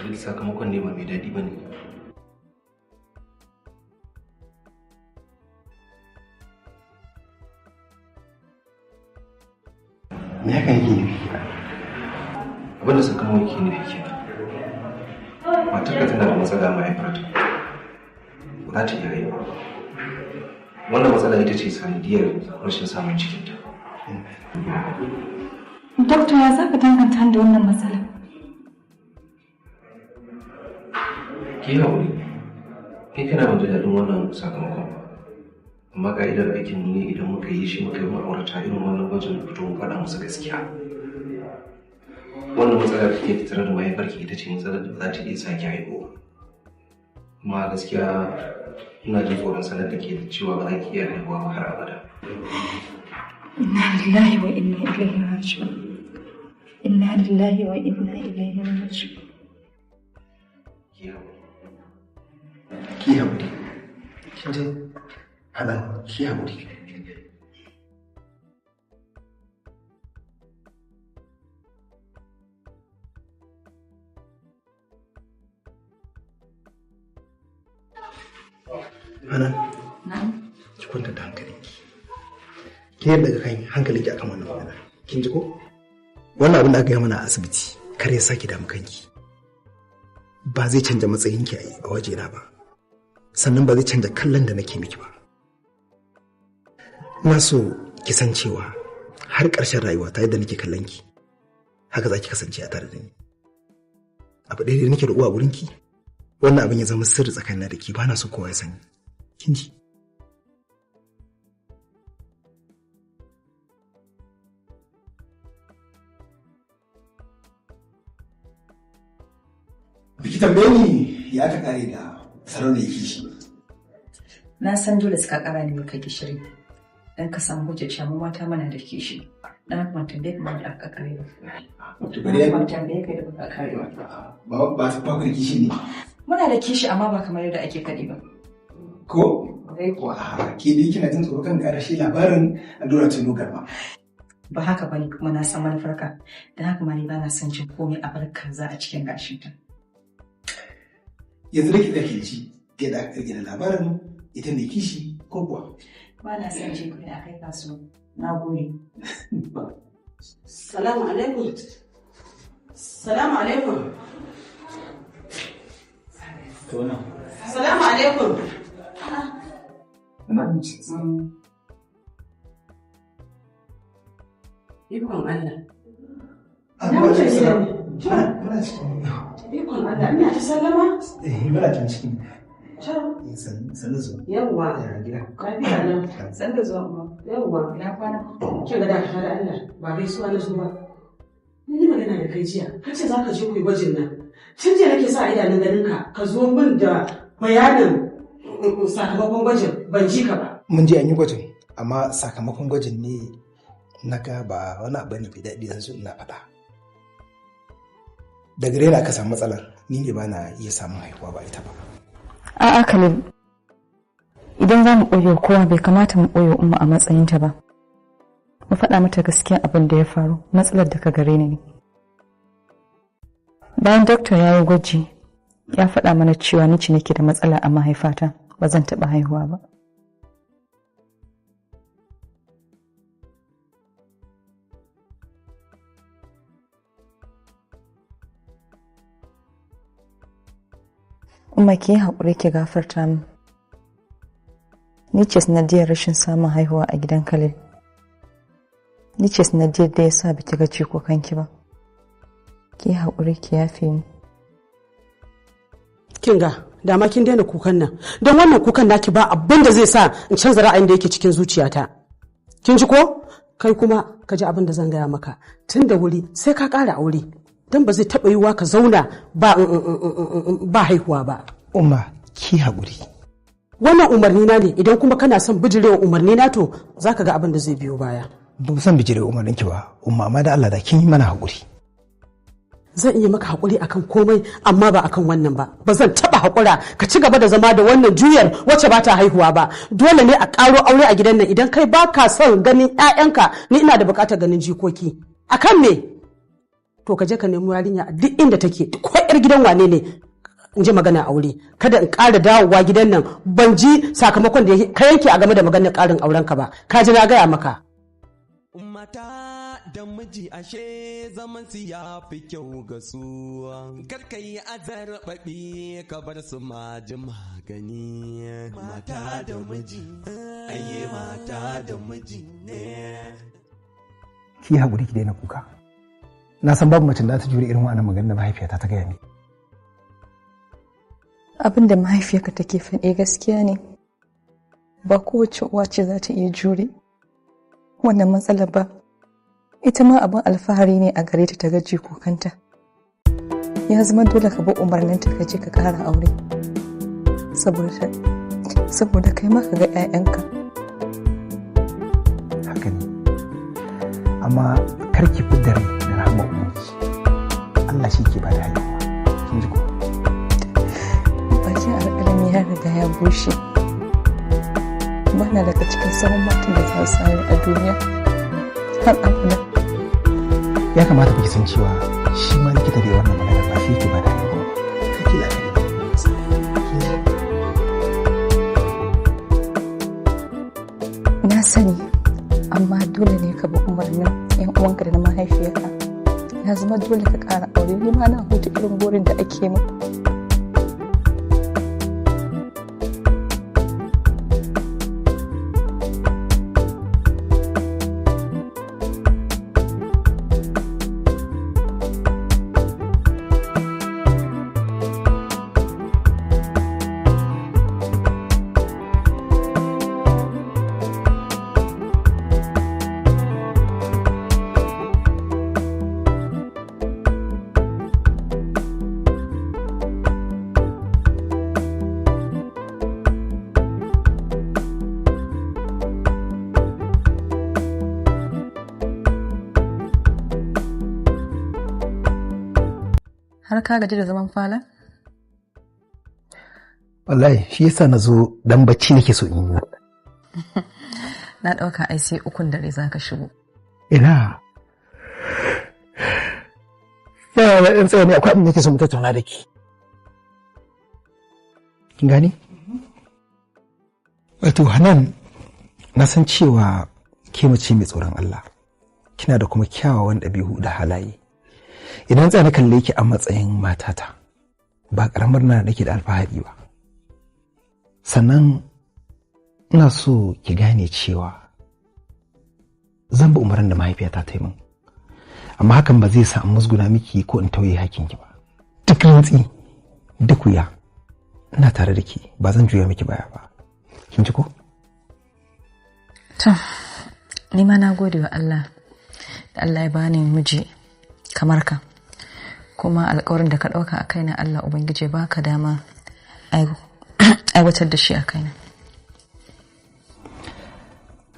Khalil, sakamakon ne ba mai daɗi ba ne. Me hakan yake nufi kenan? Abin da sakamakon yake nufi kenan. Matarka tana da matsala mahaifarta. Ba za ta iya haihuwa ba. Wannan matsala ita ce sanadiyar rashin samun cikinta. Dokta, ya za ka danganta da wannan matsala? Ki haƙuri. Ni kana ban ji daɗin wannan sakamakon ba. Amma ka'idar aikin mu ne idan muka yi shi muka yi ma'aurata irin wannan gwajin mu fito mu faɗa musu gaskiya. Wannan matsala da take tattare da mahaifarki ita ce matsalar da ba za ta iya sake haihuwa. Kuma gaskiya ina jin tsoron sanar da ke da cewa ba za ki iya haihuwa ba har abada. Inna lillahi wa inna ilaihi raji'un. Inna lillahi wa inna ilaihi raji'un. Ki haƙuri. Ki haƙuri. Kin ji? Hanan, ki haƙuri. Hanan, Na'am. ki kwanta da hankalinki. Ki yarda daga kan hankalinki akan wannan magana. Kin ji ko? Wannan abin da aka yi mana a asibiti, kar ya saki damu kanki. Ba zai canja matsayinki a wajena ba. Sannan ba zai canja kallon da nake miki ba. Ina so ki san cewa har ƙarshen rayuwa ta yadda nake kallon ki, haka za ki kasance a tare da ni. Abu ɗaya da nake da uwa gurin ki, wannan abin ya zama sirri tsakanina da ke, ba na so kowa ya sani. Kin ji? Biki tambaye ni ya ta kare da sarauniyar kishi. Na san dole suka kara ne maka gishiri. Dan ka samu hujjar cewa mu mata muna da kishi. Dan haka ban tambaye ka ma da aka kare ba. To bari ya Ban tambaye ka da baka kare ba. ba ba ba ku da kishi ne. Muna da kishi amma ba kamar yadda ake faɗi ba. Ko? Dai kuwa. Ah, ke dai kina jin tsoro kan ƙara shi labarin allura tuno garma. Ba haka bane, kuma na san manufarka. Dan haka ma ni ba na son jin komai a bar kaza a cikin gashinta. Yanzu da ki tsake ji da yadda aka gina labarin ita mai kishi ko kuwa. Ba na son jin komai a kai kasuwa. Na gode. Salamu alaikum. Salamu alaikum. Salamu alaikum. Ikon Allah. Ah, Na wuce gidan. Muna cikin. Ikon Allah, ina ta sallama? Eh, muna can cikin. To, Sannu zuwa. yawwa. Ya gida. Lafiya nan. San da zuwa umma. Yawwa. Ina kwana. Kin ga dakata da Allah, ba gaisuwa na zo ba. Mun yi magana da kai jiya, ka ce za ka je ku yi gwajin nan. Tun jiya nake sa idanun ganin ka, ka zo min da bayanin sakamakon gwajin, ban ji ka ba. Mun je an yi gwajin, amma sakamakon gwajin ne na ga ba wani abu ne mai daɗi zan so ina faɗa. Daga gare ni aka samu matsalar, ni ne ba na iya samun haihuwa ba ita ba. A'a Khalil, idan za mu ɓoye kowa bai kamata mu ɓoye Umma a matsayinta ba. Mu faɗa mata gaskiya abin da ya faru, matsalar daga gare ni ne. Bayan dokta ya yi gwaji, ya faɗa mana cewa ni ce nake da matsala a mahaifata, ba zan taɓa haihuwa ba. Umma, ki yi haƙuri ki gafarta min. Ni ce sanadiyar rashin samun haihuwa a gidan Khalil. Ni ce sanadiyar da ya sa biki ga jikokanki ba. Ki yi haƙuri ki yafe mu. Kin ga, dama kin daina kukan nan. Don wannan kukan naki ba abin da zai sa in canza ra'ayin da yake cikin zuciyata. Kin ji ko? Kai kuma ka ji abin da zan gaya maka. Tun da wuri sai ka ƙara aure. Don ba zai taɓa yiwuwa ka zauna ba ba haihuwa ba. Umma, ki haƙuri. Wannan umarni na ne, idan kuma kana son bijirewa umarni na, to zaka ga abin da zai biyo baya. Ba san bijire umarninki ba, Umma, amma da Allah da kin yi mana haƙuri. Zan iya maka haƙuri akan komai amma ba akan wannan ba. Ba zan taɓa haƙura ka ci gaba da zama da wannan juyar wacce ba ta haihuwa ba. Dole ne a ƙaro aure a gidan nan idan kai ba ka son ganin 'ya'yanka, ni ina da buƙatar ganin jikoki. Akan me? To ka je ka nemi yarinya a duk inda take, ko yar gidan wane ne, in ji magana aure. Kada in ƙara dawowa gidan nan ban ji sakamakon da ka yanke a game da maganar ƙarin auren ka ba. Ka ji na gaya maka. Mata da miji ashe zaman su ya fi kyau ga su. Kar ka yi azarbaɓi ka bar su maji magani. Mata da miji, aye mata da miji ne. Ki haƙuri ki daina kuka. Na san babu macen da ta jure irin wannan maganar da mahaifiyata ta gaya ni. Abin da mahaifiyarka take faɗi gaskiya ne. Ba kowace uwa ce za ta iya jure wannan matsalar ba. Ita ma abin alfahari ne a gare ta ta gaji kukanta. Ya zama dole ka bi umarninta ka je ka ƙara aure. Saboda kai ma ka ga 'ya'yanka. Haka ne. Amma kar ki fidda rai da rahama Ubangiji. Allah shi ke bada haihuwa. Kin ji ko? Bakin alƙalami ya riga ya bushe. Bana daga cikin sauran matan da za su sami a duniya. Har abada. Ya kamata ku san cewa shi ma likita da ya wannan magana ba shi yake bada haihuwa ba. Kar ki la'akari da wannan matsala. Kin ji? Na sani, amma dole ne ka bi umarnin 'yan uwanka da na mahaifiyarka. Ya zama dole ka ƙara aure, ni ma na huta irin burin da ake min. Har ka gaji da zaman falon? Wallahi shi yasa na zo dan bacci nake so in yi. Na ɗauka ai sai 3 dare za ka shigo. Ina. Yana da ɗan tsaya ne akwai abin da nake so mu tattauna da ke. Kin gane? Wato Hanan, na san cewa ke mace mai tsoron Allah. Kina da kuma kyawawan ɗabi'u da halaye. Idan tsaya na kalle ki a matsayin matata, ba ƙaramar na nake da alfahari ba. Sannan ina so ki gane cewa zan bi umarnin da mahaifiyata ta yi min. Amma hakan ba zai sa in musguna miki ko in tauye hakkinki ba. Duk rantsi, duk wuya, ina tare da ke, ba zan juya miki baya ba. Kin ji ko? To, ni ma na gode wa Allah da Allah ya bani miji kamar ka. Kuma alƙawarin da ka ɗauka a kaina Allah Ubangiji baka dama aiwatar da shi a kaina.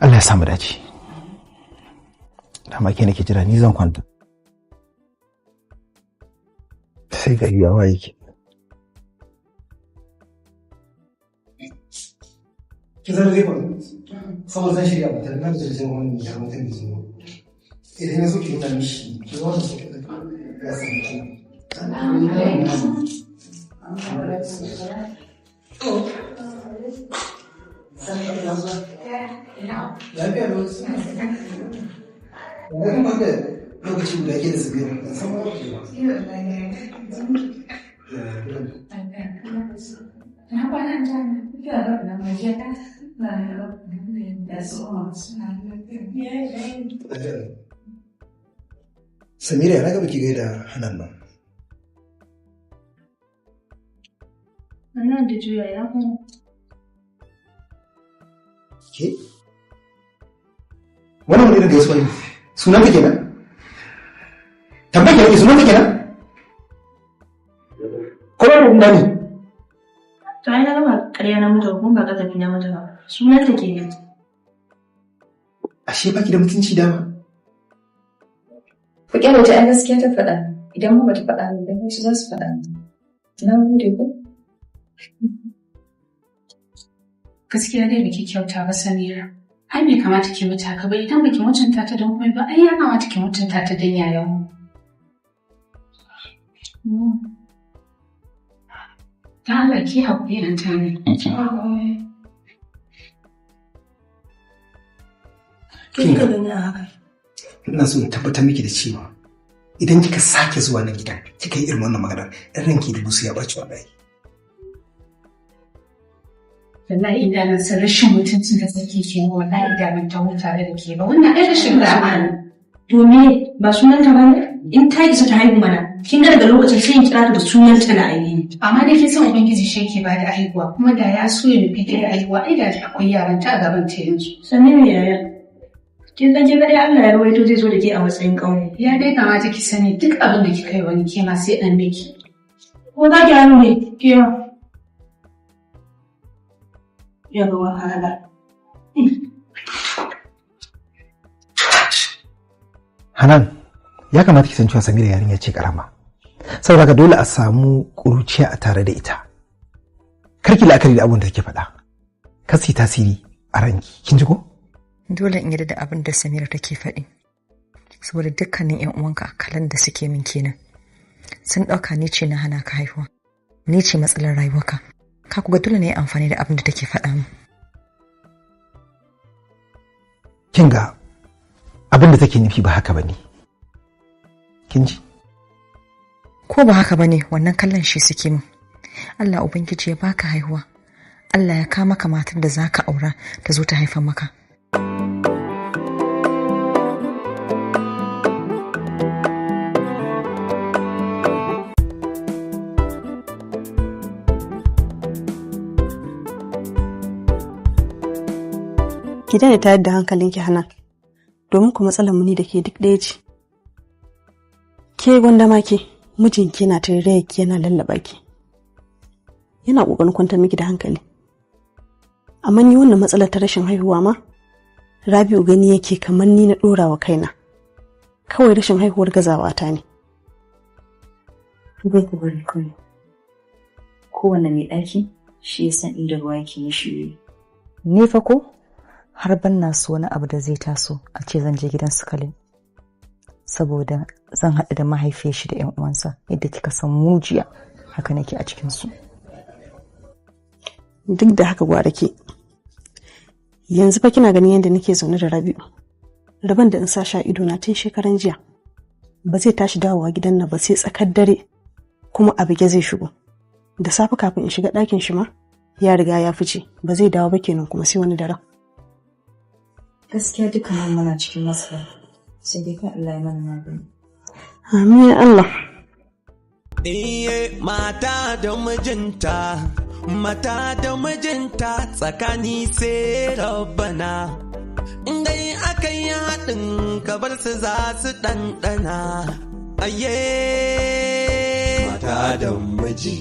Allah ya samu dace. Dama ke nake jira, ni zan kwanta. Sai gari ya waye ke. Ki zan zai faru. Saboda zan shirya mutum na da zai wani ya mutum da zai. Idan ya zo ki nuna mishi, ki zo wannan sai ki ɗaga. Ya san ki. Lafiya lau. Wani kuma da lokaci guda ke da su biyu, ban san ba ke ba. Samira, na ga baki gaida Hanan nan. Nan da juya ya kuma. Ke? Wannan wani irin gaisuwa ne? Sunan ta kenan? Tambayar ki nake, sunan ta kenan? Ko ba mun gani? To ai na gama ƙarya na mata kuma ba ƙazafi na mata ba. Sunan ta kenan. Ashe baki da mutunci dama. Ku kyale ta, ai gaskiya ta faɗa. Idan ma bata faɗa min ba, wasu za su faɗa min. Na gode ku. Gaskiya dai baki kyauta ba, Samira. Ai bai kamata ki mutu haka ba. Idan baki mutunta ta don komai ba, ai ya kamata ki mutunta ta don yayan mu. Ta Allah ki haƙuri an ta ne. Kin ga ina so in tabbatar miki da cewa idan kika sake zuwa nan gidan kika yi irin wannan maganar in ranki da busu ya ɓaci wallahi. Wallahi ina nan san rashin mutuncin da take ke yi wallahi da ban taho tare da ke ba wannan ai rashin da'a ne. Domin ba sunanta ba ne? In ta isa ta haihu mana, kin ga daga lokacin sai in kira ta da sunanta na ainihi. Amma dai kin san Ubangiji shi yake ba da haihuwa kuma da ya so ya nufi ki da haihuwa ai da akwai yaran ta a gaban ta yanzu. Sannu ne yaya. Kin san kin ga dai Allah ya rawaito zai zo da ke a matsayin ƙauni. Ya dai kamata ki sani duk abin da kika yi wani ke ma sai an miki. Ko za ki hannu ne ke ma. Ya ga wahala. Hanan, ya kamata ki san cewa Samira yarinya ce karama. Saboda haka dole a samu ƙuruciya a tare da ita. Kar ki la'akari da abin da take faɗa. Kar su yi tasiri a ranki. Kin ji ko? Dole in yarda da abin da Samira take faɗi. Saboda dukkanin 'yan uwanka kalan da suke min kenan. Sun ɗauka ni ce na hana ka haihuwa. Ni ce matsalar rayuwarka. Ka kuga dole ne amfani da abin da take faɗa min. Kin ga abin da take nufi ba haka bane. Kin ji? Ko ba haka bane wannan kallon shi suke min. Allah Ubangiji ya baka haihuwa. Allah ya kama maka matar da zaka aura ta zo ta haifa maka. Ki daina tayar da hankalinki Hanan, domin ku matsalar mu ni da ke duk ɗaya ce. Ke gwanda ma ke, mijinki yana tarairayar ki yana lallaba ki. Yana ƙoƙarin kwantar miki da hankali. Amma ni wannan matsalar ta rashin haihuwa ma, Rabi'u gani yake kamar ni na ɗora wa kaina. Kawai rashin haihuwar gazawa ta ne. Bai ku bari kawai. Kowane mai ɗaki shi ya san inda ruwa yake mishi. Ni fa ko har ban na so wani abu da zai taso a ce zan je gidan su Khalil. Saboda zan haɗu da mahaifiyar shi da 'yan uwansa yadda kika san mujiya haka nake a cikin su. Duk da haka gwara ke. Yanzu fa kina ganin yadda nake zaune da Rabi'u. Rabon da in sa sha ido na tun shekaran jiya. Ba zai tashi dawowa gidan nan ba sai tsakar dare kuma a bige zai shigo. Da safe kafin in shiga ɗakin shi ma ya riga ya fice ba zai dawo ba kenan kuma sai wani daren. Gaskiya dukkanin muna cikin matsala. Sai dai kan Allah ya mana magani. Amin ya Allah. Iye mata da mijinta, mata da mijinta tsakani sai rabbana. Dai aka yi haɗin kabar su za su ɗanɗana. Aye. Mata da miji,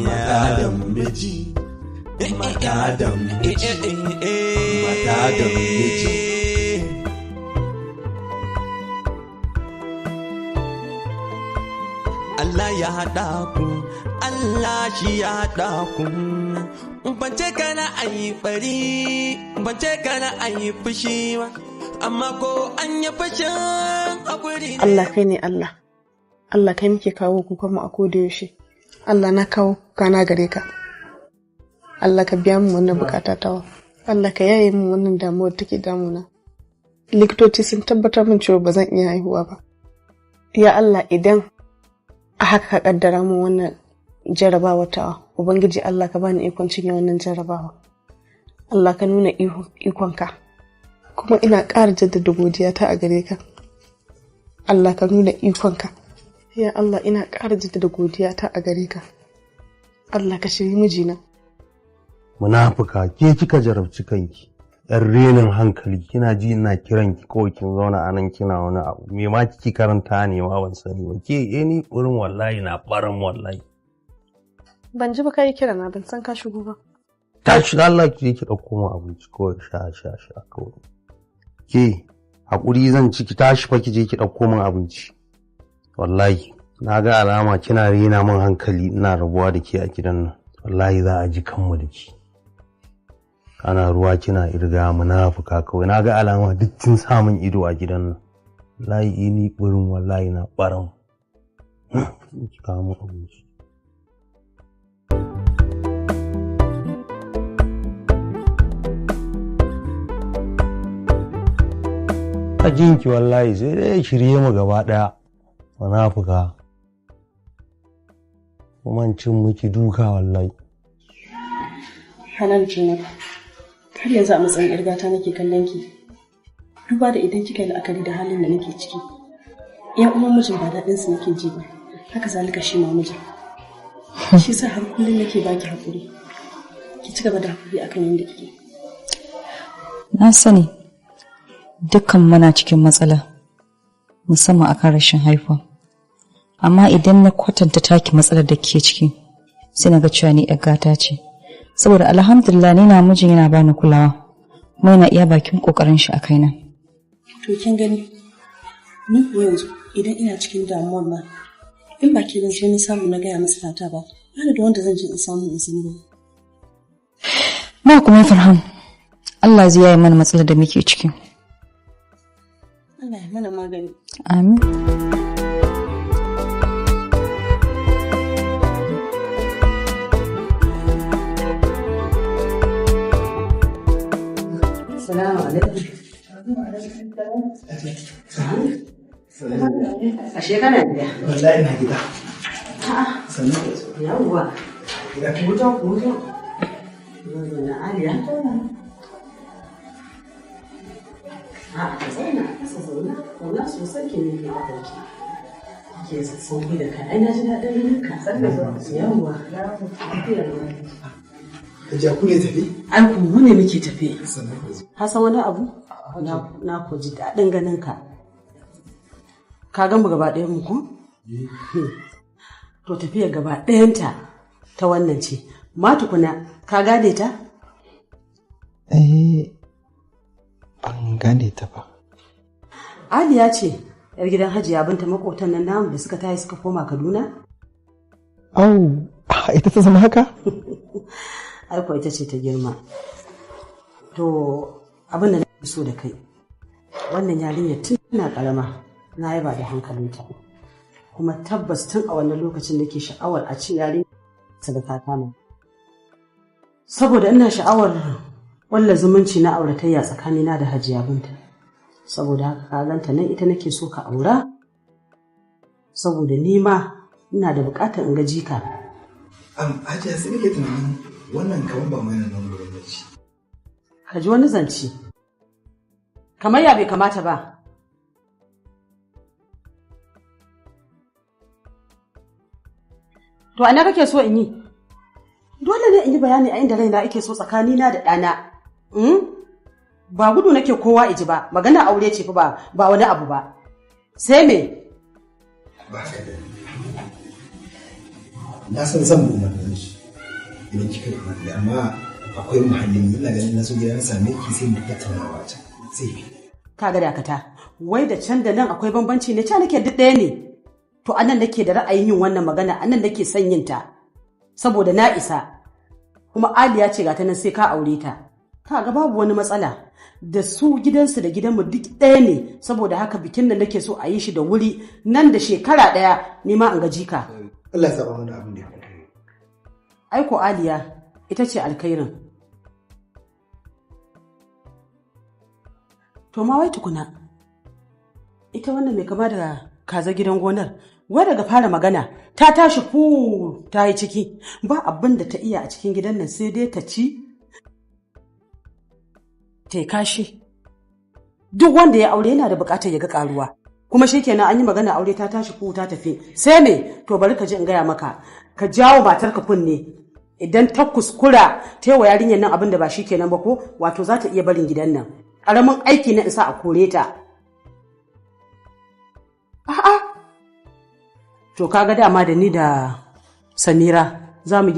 mata da miji, mata da miji, mata da miji. Allah ya haɗa ku, Allah shi ya haɗa ku. Ban ce kana a yi ɓari, ban ce kana a yi fushi ba, amma ko an yi fushin a guri ne. Allah kai ne Allah. Allah kai muke kawo kukanmu a koda yaushe. Allah na kawo kana gare ka. Allah ka biya mu wannan bukata tawa. Allah ka yaye mu wannan damuwar take damuna. Likitoci sun tabbatar min cewa ba zan iya haihuwa ba. Ya Allah idan a haka ka kaddara mu wannan jarabawa tawa, Ubangiji Allah ka bani ikon cinye wannan jarabawa. Allah ka nuna ikonka. Kuma ina ƙara jaddada godiyata a gare ka. Allah ka nuna ikonka. Ya Allah ina ƙara jaddada godiyata a gare ka. Allah ka shiri mijina. Munafuka ke kika jarabci kanki. Yan renin hankali kina ji ina kiran ki kawai kin zauna a nan kina wani abu me ma kike karanta ne ma ban sani ba ke eh ni burin wallahi na barin wallahi. Ban ji ba kai kira na ban san ka shigo ba. Tashi da Allah ki je ki ɗauko mu abinci kawai sha sha sha kawai. Ke hakuri zan ci ki tashi fa ki je ki ɗauko min abinci. Wallahi na ga alama kina rena min hankali ina rabuwa da ke a gidan nan. Wallahi za a ji kanmu da ki. Ana ruwa kina irga munafuka kawai na ga alama duk kin sa min ido a gidan nan. Wallahi ni burin wallahi na barin. Ki kawo min abinci. A jinki wallahi sai dai shirye mu gaba ɗaya. Munafuka. Kuma cin miki duka wallahi. Hanan kenan. Har yanzu a matsayin 'yar gata nake kallon ki. Duba da idan kika yi la'akari da halin da nake ciki. 'Yan uwan mijin ba daɗin su nake ji ba. Haka zalika shi ma mijin. Shi sa har kullum nake baki haƙuri. Ki ci gaba da haƙuri akan yadda kike. Na sani dukkan muna cikin matsala musamman akan rashin haihuwa. Amma idan na kwatanta taki matsalar da ke ciki sai na ga cewa ni 'yar gata ce. Saboda alhamdulillah ni na mijin yana bani kulawa kuma yana iya bakin kokarin shi a kaina. To kin gani ni kuwa yanzu idan ina cikin damuwar ma in ba ke sai na samu na gaya masa tata ba ba da wanda zan je in samu in sani ba. Ba kuma Farhan Allah zai yaye mana matsalar da muke ciki. Allah ya mana magani. Amin. Salamu alaikum. Ashe kana gida? Wallahi ina gida. Sannu. Yawwa. Ku zo ku zo. Zauna Aliya. A'a ka zauna kasa zauna. Zauna sosai ke nake da kanki. Ke sauki da kai. Ai na ji daɗin ganin ka. Yawwa. Hajiya ku ne tafi? Ai ku mu ne muke tafe. Ka san wani abu? Na ku ji daɗin ganin ka. Ka gan mu gaba ɗayan mu ko? To tafiyar gaba ɗayanta ta wannan ce. Ma tukuna ka gane ta? Eh, ban gane ta ba. Aliya ce yar gidan Hajiya Binta makotan nan namu da suka tayi suka koma Kaduna? Au, ita ta zama haka? Ai ko ita ce ta girma. To abin da nake so da kai. Wannan yarinya tun tana karama na yaba da hankalinta. Kuma tabbas tun a wannan lokacin nake sha'awar a ce yarinya sadaka ta mu. Saboda ina sha'awar walla zumunci na auratayya tsakanina da Hajiya Binta. Saboda haka ka ganta nan ita nake so ka aura. Saboda ni ma ina da bukatar in ga jika. Hajiya sai nake tunanin wannan kaman ba mai nan gurin ce. Ka ji wani zance. Kamar ya bai kamata ba. To ina kake so in yi? Dole ne in yi bayani a inda raina yake so tsakanina da ɗana. Ba gudu nake kowa iji ba, magana aure ce fa ba wani abu ba. Sai me? Ba haka da na san zan bi umarnin shi idan kika yi umarni amma akwai muhallin ina ganin na zo gida na same ki sai mu tattaunawa can zai fi. Kaga dakata, wai da can da nan akwai bambanci ne, ca nake duk ɗaya ne. To anan nake da ra'ayin yin wannan magana, anan nake son yin ta. Saboda na isa. Kuma Aliya ce ga ta nan sai ka aure ta. Kaga babu wani matsala. Da su gidansu da gidanmu duk ɗaya ne, saboda haka bikin da nake so a yi shi da wuri nan da shekara ɗaya ni ma in ga jika. Allah ya saba mana abin da ya faɗa. Aiko Aliya ita ce alkhairin. To ma wai tukuna. Ita wannan mai kama da kaza gidan gonar, wai daga fara magana ta tashi fu ta yi ciki, ba abin da ta iya a cikin gidan nan sai dai ta ci ta yi kashi. Duk wanda ya aure yana da bukatar ya ga karuwa. Kuma shikenan an yi magana aure ta tashi fu ta tafi. Sai me? To bari ka ji in gaya maka. Ka jawo matarka kunne. Idan ta kuskura ta yi wa yarinyar nan abin da ba shikenan ba ko wato za ta iya barin gidan nan. Ƙaramin aiki na isa a kore ta. A'a. To kaga dama da ni da Samira za mu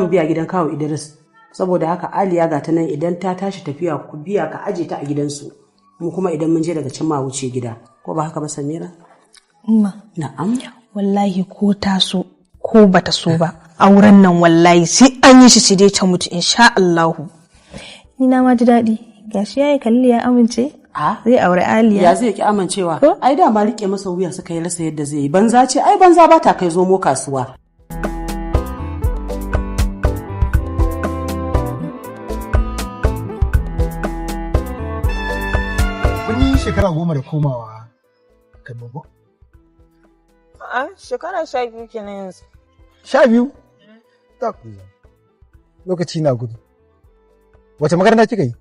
biya gidan kawo Idris. Saboda haka Aliya ga ta nan idan ta tashi tafiya ku biya ka aje ta a gidansu. Mu kuma idan mun je daga can ma wuce gida. Ko ba haka ba Samira? Umma. Na'am. Wallahi ko ta so ko bata so ba. Auren nan wallahi sai an yi shi sai dai ta mutu insha Allahu. Ni na ma ji daɗi. Gashi yayi kalli ya amince. Zai aure Aliya. Ya zai ki amincewa? Ai dama rike masa wuya suka yi rasa yadda zai yi. Banza ce, ai banza ba ta kai zomo kasuwa. Mun yi shekara 10 da komawa Kaduna ko? A'a, shekara 12 kenan yanzu. 12? Ta lokaci na gudu. Wace makaranta kika yi?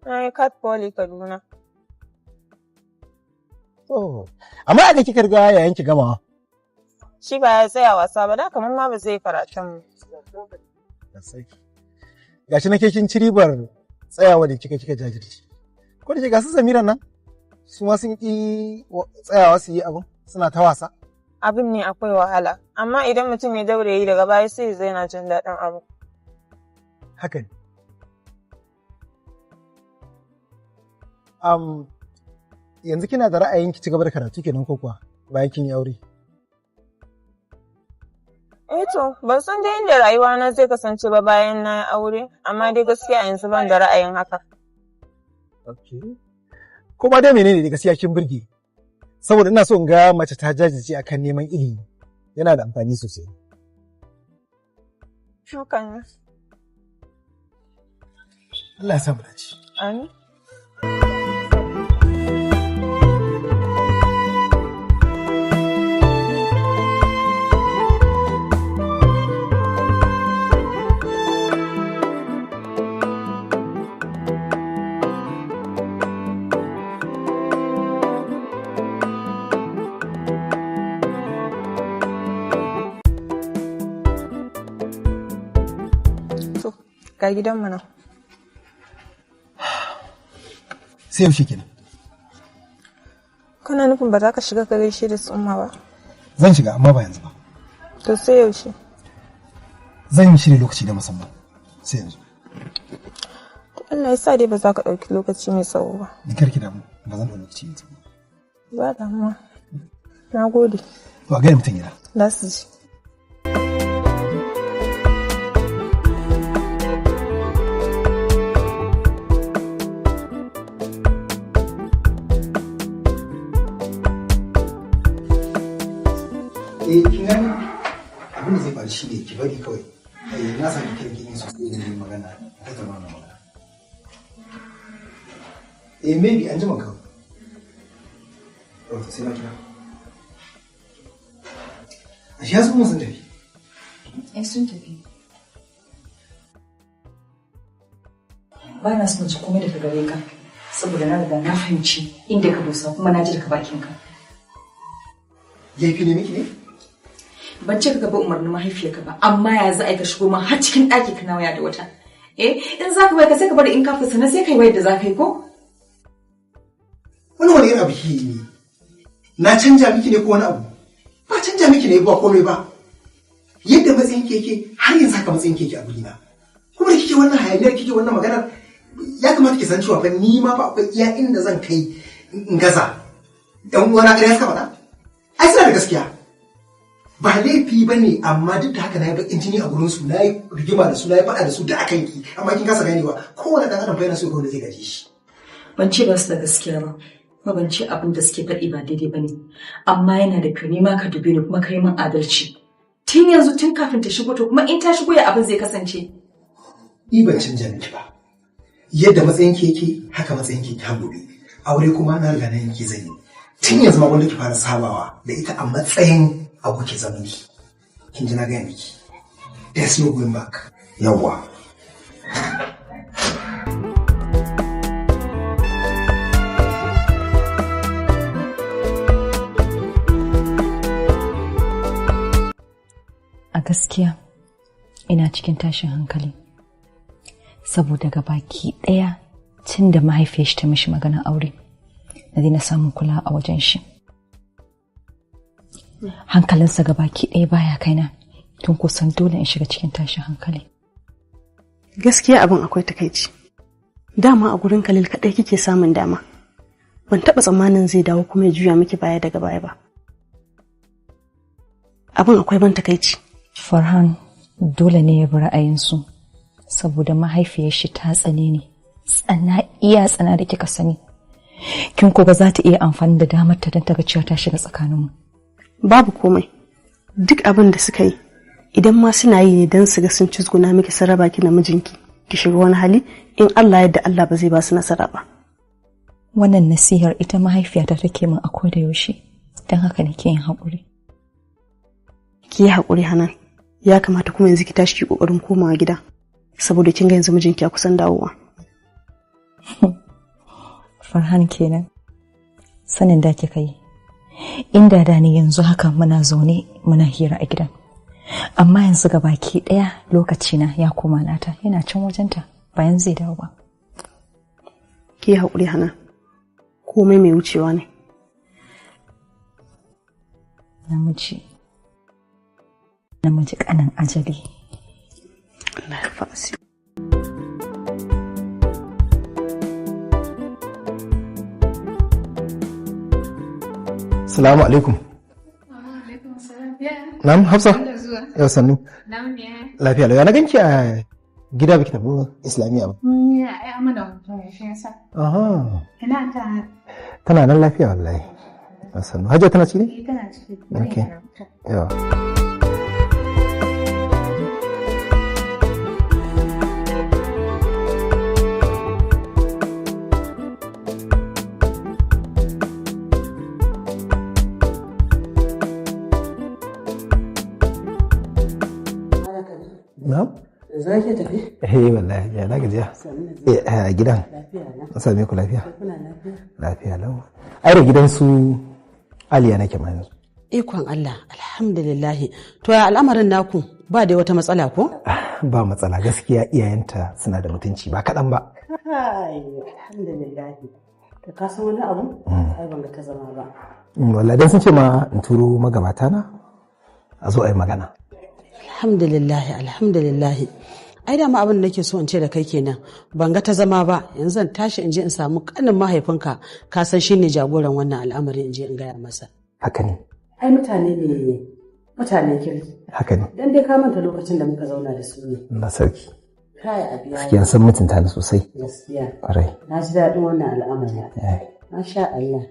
Na yi Cat Poly Kaduna. Oh, amma aka kika riga yayan ki gamawa. Shi ba ya tsaya wasa ba, da kamar ma ba zai karatun. Gashi na ke kin ci ribar tsayawa da kika jajirce. Ko da ke ga su Samira nan, su ma sun ki tsayawa su yi abin, suna ta wasa. Abin ne akwai wahala, amma idan mutum ya daure yi daga baya sai zai na jin daɗin abu. Haka ne. Yanzu kina da ra'ayin ki ci gaba da karatu kenan ko kuwa bayan kin yi aure? Eh to, ban san dai inda rayuwa na zai kasance ba bayan na yi aure, amma dai gaskiya yanzu ban da ra'ayin haka. Okay. Ko ba dai menene da gaskiya kin burge? Saboda ina so in ga mace ta jajirce akan neman ilimi. Yana da amfani sosai. Shukan. Allah ya sa mu dace. Amin. Ga gidanmu nan. Sai yaushe kenan? Kana nufin ba za ka shiga ka gaishe da su umma ba? Zan shiga amma ba yanzu ba. To sai yaushe? Zan yi shirya lokaci da musamman. Sai yanzu. To Allah ya sa dai ba za ka ɗauki lokaci mai tsawo ba. Ni kar ki damu, ba zan ɗauki lokaci mai tsawo. Ba damuwa. Na gode. To a gaya mutum gida. Za su ji. Eh, kin gani abin da zai faru shi ne ki bari kawai. Eh, na sami kirkin yin sosai da yin magana, ta zama wannan magana. Eh, maybe an jima kawai. Oh, sai na kira. Ashe ya sun sun tafi. Eh, sun tafi. Ba na son ji komai daga gare ka, saboda na riga na fahimci inda ka dosa kuma na ji daga bakinka. Laifi ne miki ne? Ban ce ka gaba umarnin mahaifiyarka ba, amma ya za a yi ka shigo ma har cikin ɗaki kana waya da wata. Eh, in za ka waya ka sai ka bari in ka fita sannan sai ka yi wayar da za ka yi ko? Wani wani irin abu kike yi ne? Na canja miki ne ko wani abu? Ba canja miki ne ba komai ba. Yadda matsayin keke har yanzu haka matsayin keke a gurina. Kuma da kike wannan hayaniyar kike wannan maganar ya kamata ki san cewa fa ni ma fa akwai iya inda zan kai in gaza. Ɗan uwana ƙarya suka faɗa? Ai suna da gaskiya. Ba laifi ba ne amma duk da haka na yi baƙin jini a gurinsu na yi rigima da su na yi faɗa da su da akan ki amma kin kasa ganewa kowane ɗan adam fa yana so ga wanda zai gaje shi. Ban ce ba su da gaskiya ba, kuma ban ce abin da suke faɗi ba daidai ba ne, amma yana da kyau ni ma ka dube ni kuma ka yi min adalci. Tun yanzu tun kafin ta shigo to kuma in ta shigo ya abin zai kasance. Ni ban canja miki ba. Yadda matsayin ki yake haka matsayin ki ta gobe. Aure kuma na riga na yanke zan yi. Tun yanzu ma wanda ki fara sabawa da ita a matsayin abokin zaman ki. Kin ji na gaya miki. There's no going back. Yawwa. A gaskiya ina cikin tashin hankali saboda gabaki ɗaya tun da mahaifiyar shi ta mishi maganar aure na daina samun kula a wajen shi. Hankalinsa gabaki ɗaya baya kaina tun kusan dole in shiga cikin tashin hankali. Gaskiya abin akwai takaici. Dama a gurin Khalil kaɗai kike samun dama. Ban taɓa tsammanin zai dawo kuma ya juya miki baya daga baya ba. Abin akwai ban takaici. Farhan dole ne ya bi ra'ayinsu saboda mahaifiyar shi ta tsane ni tsana iya tsana da kika sani Kin ko ba za ta iya amfani da damar ta don ta ga cewa ta shiga tsakaninmu. Babu komai. Duk abin da suka yi, idan ma suna yi ne don su ga sun cizguna miki sun raba ki da mijinki, ki shiga wani hali, in Allah yadda Allah ba zai ba su nasara ba. Wannan nasihar ita mahaifiyata take min a koda yaushe, don haka nake yin haƙuri. Ki yi haƙuri Hanan, ya kamata kuma yanzu ki tashi ki ƙoƙarin komawa gida, saboda kin ga yanzu mijinki ya kusan dawowa. Farhan kenan, sanin da kika yi. Inda da ni yanzu haka muna zaune muna hira a gidan. Amma yanzu ga baki ɗaya lokacina ya koma nata, yana can wajenta bayan zai dawo ba. Ki yi haƙuri Hanan, komai mai wucewa ne. Namiji, namiji ƙanin ajali. Allah ya rufa asiri. Salamu alaikum. Na'am Hafsa. Yau sannu. Lafiya lau. Ya na ganki a gida baki tafi Islamiyya ba. Ya, ai amana hutu ne shi yasa. Aha. Ina ta Tana nan lafiya wallahi. Yau sannu. Hajiya tana ciki ne? tana ciki. Okay. Yawa. Na'am. Za ki tafi? Eh wallahi ya na gajiya. Eh a gidan. An same ku lafiya? Lafiya lau. Ai da gidan su Aliya nake ma yanzu. Ikon Allah, alhamdulillahi. To ya al'amarin naku ba da wata matsala ko? Ba matsala gaskiya, iyayenta suna da mutunci ba kaɗan ba. Kai, alhamdulillahi. Da ka san wani abu? Ai ban ga ta zama ba. Wallahi dan sun ce ma in turo magabata na a zo a yi magana. Alhamdulillahi, alhamdulillahi. Ai dama abin da nake so in ce da kai kenan. Ban ga ta zama ba, yanzu zan tashi in je in samu kanin mahaifinka, ka san shine jagoran wannan al'amari, in je in gaya masa. Haka ne. Ai mutane ne mutanen kirki. Haka ne. Dan dai ka manta lokacin da muka zauna da su ne. Na sarki. Kai a biya. Gaskiya sun mutunta ni sosai. Gaskiya. Ƙwarai. Na ji daɗin wannan al'amari. Eh. Masha Allah.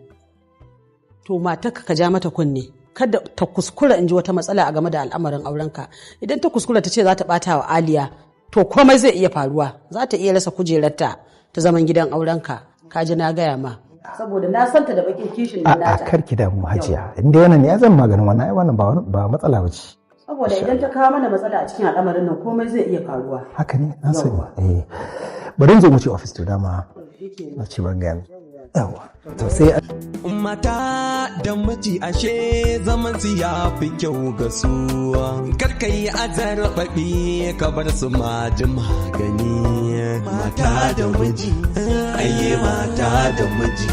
To matarka ka ja mata kunne. Kada ta kuskura in ji wata matsala a game da al'amarin aurenka. Idan ta kuskura ta ce za ta ɓata wa Aliya, to komai zai iya faruwa. Za ta iya rasa kujerarta ta zaman gidan aurenka. Ka ji na gaya ma. Saboda na santa da bakin kishin nan A'a nata. kar ki damu Hajiya. In dai wannan ne ya zan maganin wannan, ai wannan ba matsala ba ce. Saboda idan ta kawo mana matsala a cikin al'amarin nan komai zai iya faruwa. Haka ne na sani. Eh. Bari in zo mu ce office to dama. Na ce ban gaya miki. Yawwa. To sai Mata da miji ashe zaman su ya fi kyau ga su. Karka yi azarbaɓi ka bar su maji magani. Mata da miji, aye mata da miji.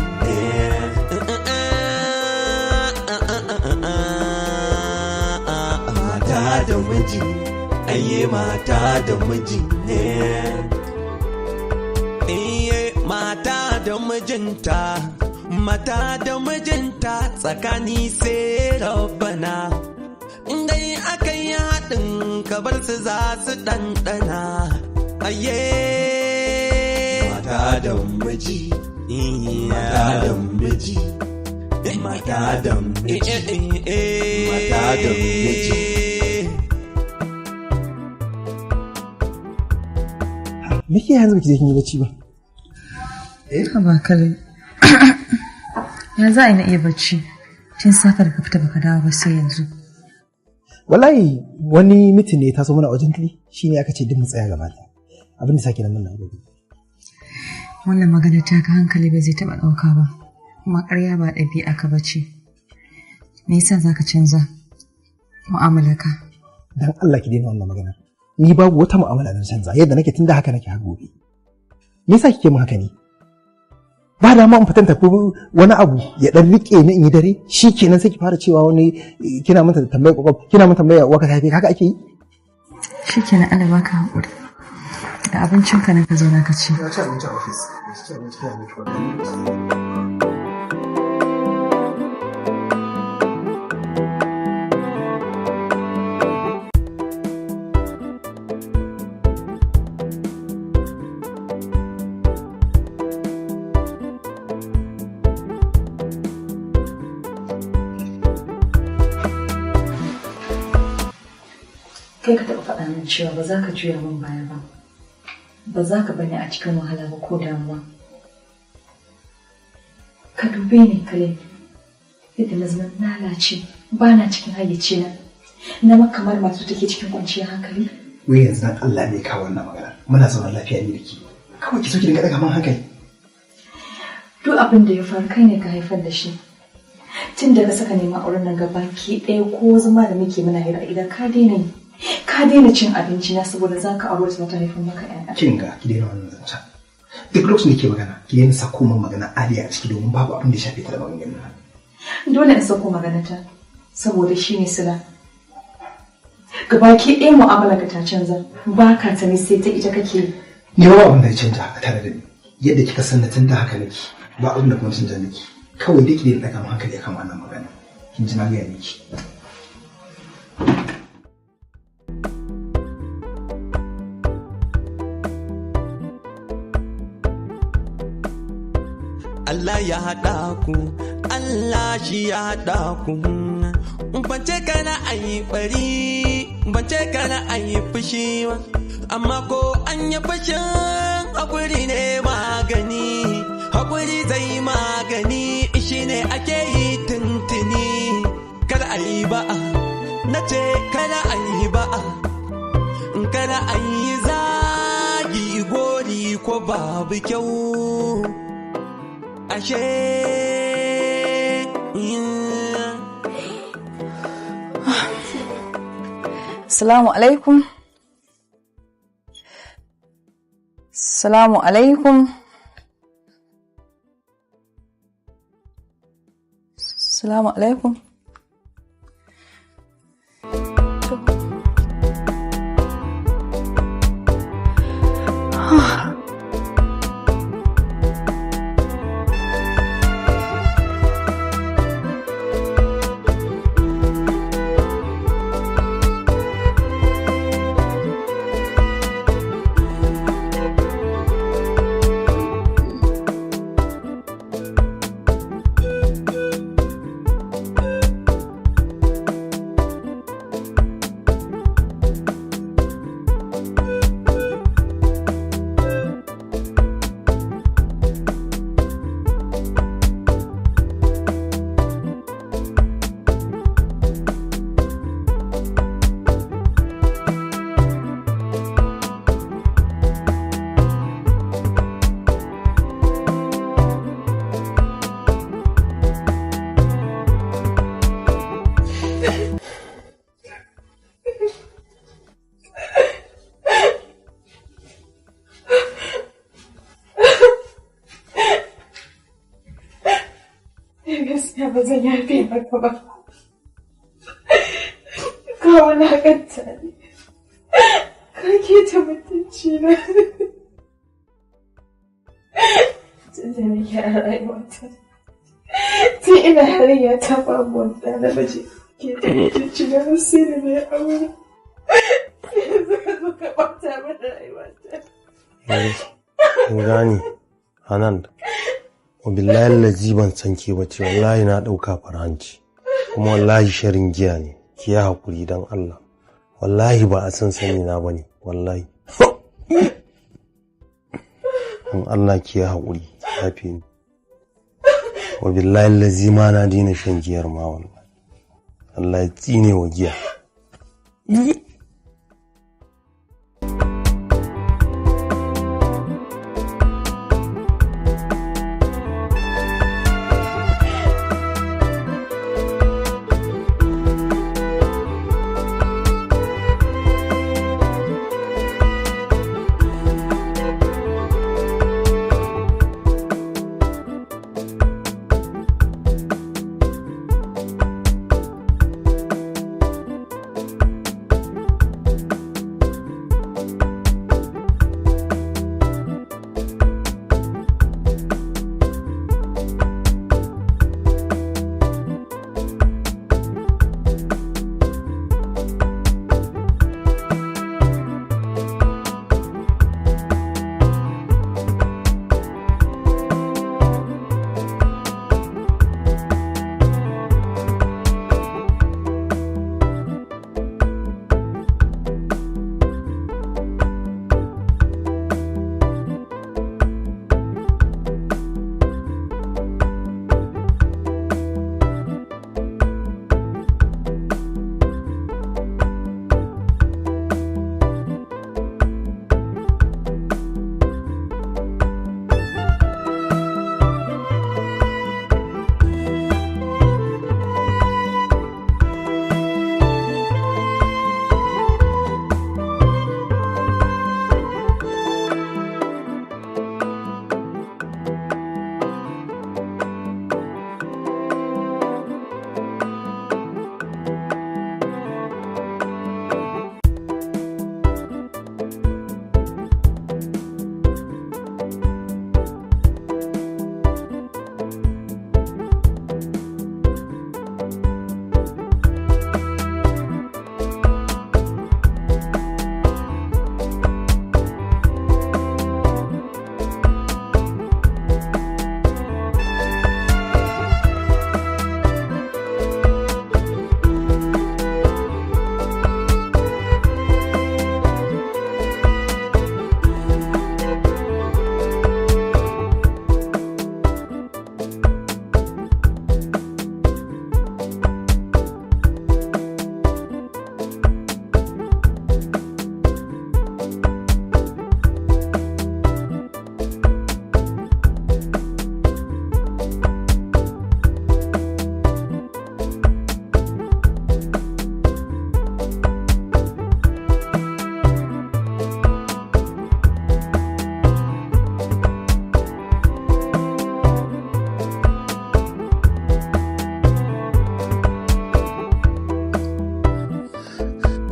Mata da miji, aye mata da miji. Iye mata da mijinta, mata da mijinta tsakani sai rabbana. Dai aka yi haɗin kabar su za su ɗanɗana. Aye mata da miji, mata da miji, mata da miji, mata da miji. Me ke yanzu baki je kin yi bacci ba? Ba kare. Ya za a yi na iya bacci? Tun safe da ka fita baka dawo ba sai yanzu. Wallahi wani mitin ne ya taso mana urgently, shine aka ce duk mu tsaya gaba ɗaya. Abin da sake nan mun na gobe. Wannan magana ta ka hankali ba zai taɓa ɗauka ba. Kuma ƙarya ba ɗabi'a ka bace. Me yasa za ka canza mu'amalarka? Dan Allah ki daina wannan magana. Ni babu wata mu'amala da na canza, yadda nake tunda haka nake har gobe. Me yasa kike min haka ne? Ba da ma in fitan tafi wani abu ya dan rike ni in yi dare, shikenan sai ki fara cewa wani kina mata tambaya kwakwaf, kina mata tambaya uwa ka ta haife ka, haka ake yi? Shikenan, Allah baka haƙuri. Da abincinka na ka zauna ka ci. Na ci abinci a ofis. Na ci abinci a ofis. Kai ka taɓa faɗa min cewa ba za ka juya min baya ba. Ba za ka bani a cikin wahala ba ko damuwa. Ka dube ni Khalil. Yadda na zama lalace ba na cikin hayyacina. Na ma kamar masu take cikin kwanciyar hankali. Wai yanzu dan Allah ne kawo wannan magana. Muna zaman lafiya ni da ke. Kawai ki so ki dinga daga man hankali. Duk abin da ya faru kai ne ka haifar da shi. Tun da ka saka neman auren nan gaba ki ɗaya ko zama da muke muna hira a gida ka daina yi. Ka daina cin abinci na saboda za ka aure ta haifar maka ƴaƴa. Kin ga ki daina wannan zancen. Duk lokacin da ke magana ki daina sako min magana Aliya a ciki domin babu abin da ya shafe ta da maganganun nan. Dole in sako maganata saboda shi ne sila. Gabaki ɗaya mu'amala ka ta canza ba ka ta ne sai ta ita kake yi. Ni ba abin da ya canja a tare da ni. Yadda kika san na tun da haka nake ba abin da kuma canja nake. Kawai dai ki daina ɗaga min hankali akan wannan magana. Kin ji na gaya miki. Allah ya haɗa ku, Allah shi ya haɗa ku. Ban ce kana a yi ɓari, ban ce kana a yi fushi ba, amma ko an yi fushin haƙuri ne magani, haƙuri zai magani shi ne ake yi tuntuni. Kada a yi ba'a, na ce kada a yi ba'a, kada a yi zagi gori ko babu kyau. Ashe Salamu alaikum. Salamu alaikum. Salamu alaikum. Gaskiya ba zan yafe maka ba. Ka wulaƙanta ni. Ka keta mutunci na. Tun da nake a rayuwata. Tun ina yarinya ta babu wani ɗa namiji keta mutunci na har sai da na yi aure. Yanzu ka zo ka ɓata mana rayuwata. Kin gane Hanan, wabillahi lazi ban san ke ba ce wallahi na ɗauka farhanci kuma wallahi sharin giya ne ki yi haƙuri don Allah wallahi ba a san sani na ba ne wallahi don Allah ki yi haƙuri yafe ni wabillahi lazi ma na daina shan giyar ma wallahi Allah ya tsine wa giya.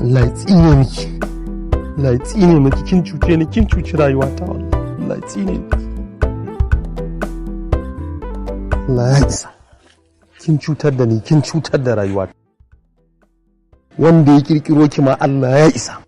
Allah ya tsine miki. Allah ya tsine miki, kin cuce ni, kin cuci rayuwata wallahi. Allah ya tsine miki. Allah ya isa. Kin cutar da ni, kin cutar da rayuwata. Wanda ya kirkiro ki ma Allah ya isa.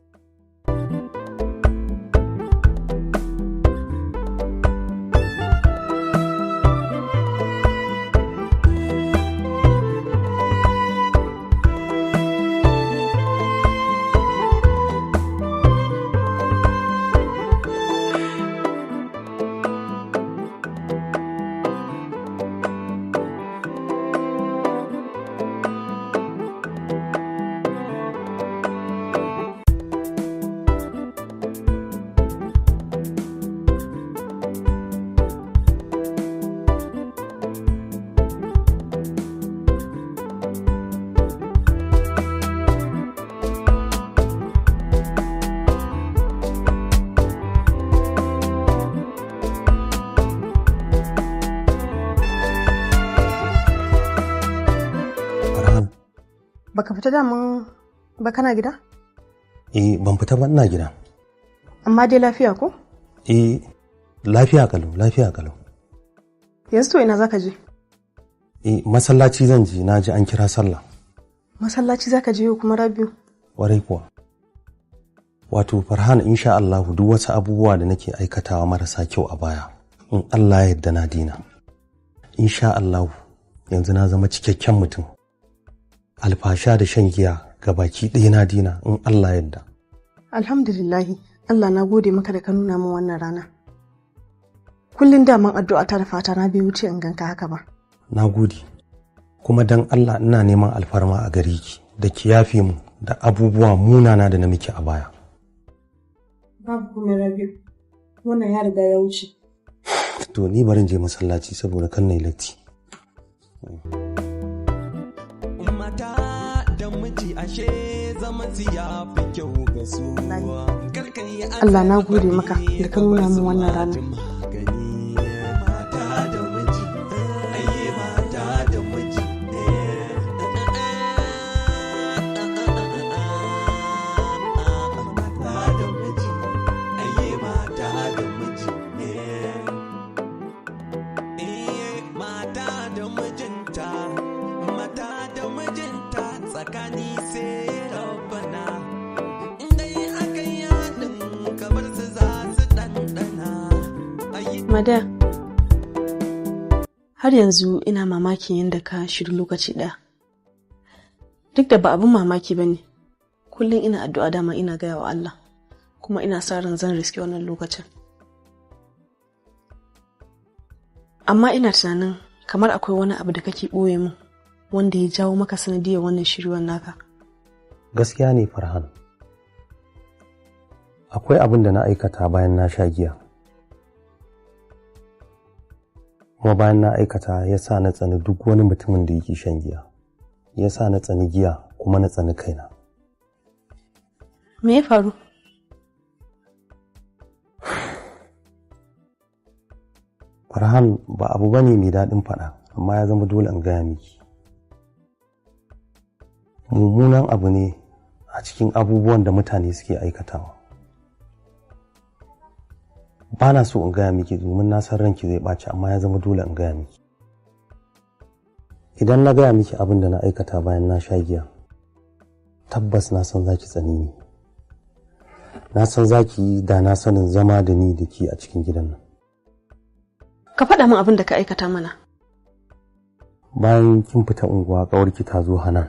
Farhan, Baka fita daman ba, kana gida? Eh, ban fita ba, ina gida. Amma dai lafiya ko? Eh, lafiya kalau, lafiya kalau. Yanzu to ina zaka je? Eh, masallaci zan je, na ji an kira sallah. Masallaci zaka je yau kuma, Rabiu? Warai kuwa. Wato Farhan, insha Allah duk wasu abubuwa da nake aikatawa marasa kyau a baya, in Allah ya yarda na dina. Insha Allah yanzu na zama cikakken mutum. Alfasha da shan giya ga baki ɗaya na dina in Allah ya yarda. Alhamdulillahi, Allah na gode maka da ka nuna min wannan rana. Kullum daman addu'a ta da fata na bai wuce in ganka haka ba. Na gode. Kuma dan Allah ina neman alfarma a gare ki da ki yafe mu da abubuwa munana da na miki a baya. Babu kuma Rabiu. Wannan ya riga ya wuce. To ni barin je masallaci saboda kan na yi latti. Mata da miji ashe zaman su ya fi kyau ga su. Karka yi Allah na gode maka da ka nuna min wannan rana. Mata da miji, aye mata da miji. Mata da miji, aye mata da miji. Eh, mata da mijinta, mata da mijinta tsakani sai rabbana. Dai aka yi haɗin kamar su za su ɗanɗana. Mada, har yanzu ina mamakin yadda ka shiru lokaci ɗaya. Duk da ba abin mamaki ba ne, kullum ina addu'a dama ina gaya wa Allah, kuma ina sa ran zan riski wannan lokacin. Amma ina tunanin kamar akwai wani abu da kake ɓoye min wanda ya jawo maka sanadiyar wannan shiruwar naka. Gaskiya ne Farhan. Akwai abin da na aikata bayan na sha giya. Kuma bayan na aikata ya sa na tsani duk wani mutumin da yake shan giya. Ya sa na tsani giya kuma na tsani kaina. Me ya faru? Farhan, ba abu bane mai daɗin faɗa, amma ya zama dole in gaya miki. Mummunan abu ne a cikin abubuwan da mutane suke aikatawa. Ba na so in gaya miki domin na san ranki zai ɓaci, amma ya zama dole in gaya miki. Idan na gaya miki abin da na aikata bayan na sha giya, tabbas na san za ki tsane ni. Na san za ki yi da na sanin zama da ni da ke a cikin gidan nan. Ka faɗa min abin da ka aikata mana. Bayan kin fita unguwa, ƙawarki ta zo, Hanan.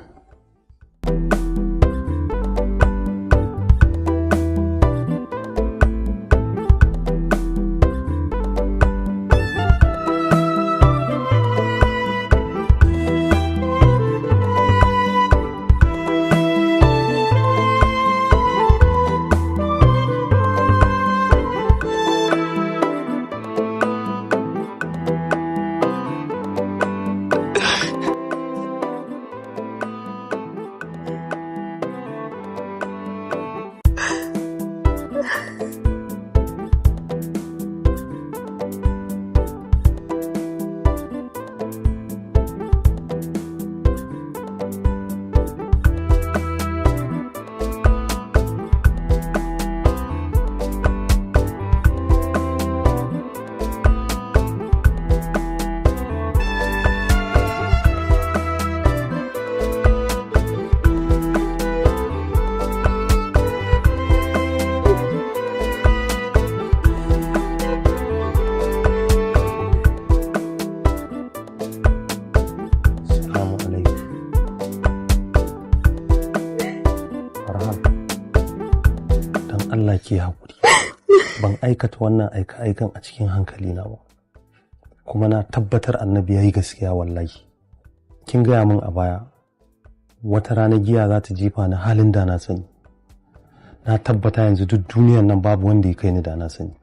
Allah ke haƙuri. Ban aikata wannan aika-aikan a cikin hankali na ba. Kuma na tabbatar Annabi ya yi gaskiya wallahi. Kin gaya min a baya, wata rana giya za ta jefa ni halin da na sani. Na tabbata yanzu duk duniyan nan babu wanda ya kai ni da na sani.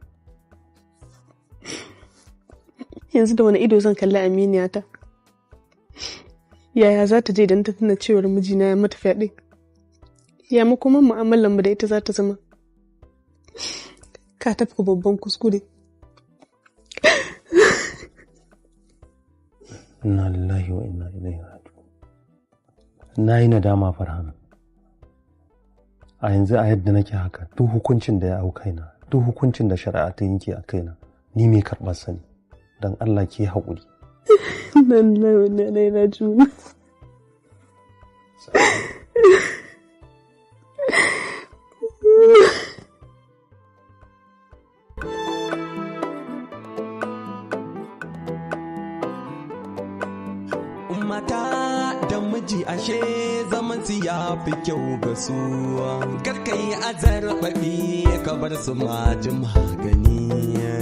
Yanzu da wani ido zan kalli aminiyata? Yaya za ta je idan ta tuna cewar mijina ya mata fyaɗe? Ya makoman mu'amalar mu da ita za ta zama? Ka tafka babban kuskure. Inna lillahi wa inna ilaihi raji'un. Na yi nadama, Farhana. A yanzu a yadda nake haka, duk hukuncin da ya hau kaina, duk hukuncin da shari'a ta yanke a kaina, ni mai karɓar sani. Don Allah ke haƙuri. Inna lillahi wa inna ilaihi raji'un. Mata da miji ashe zaman su ya fi kyau ga su. Karka yi azarbaɓi ka bar su maji magani.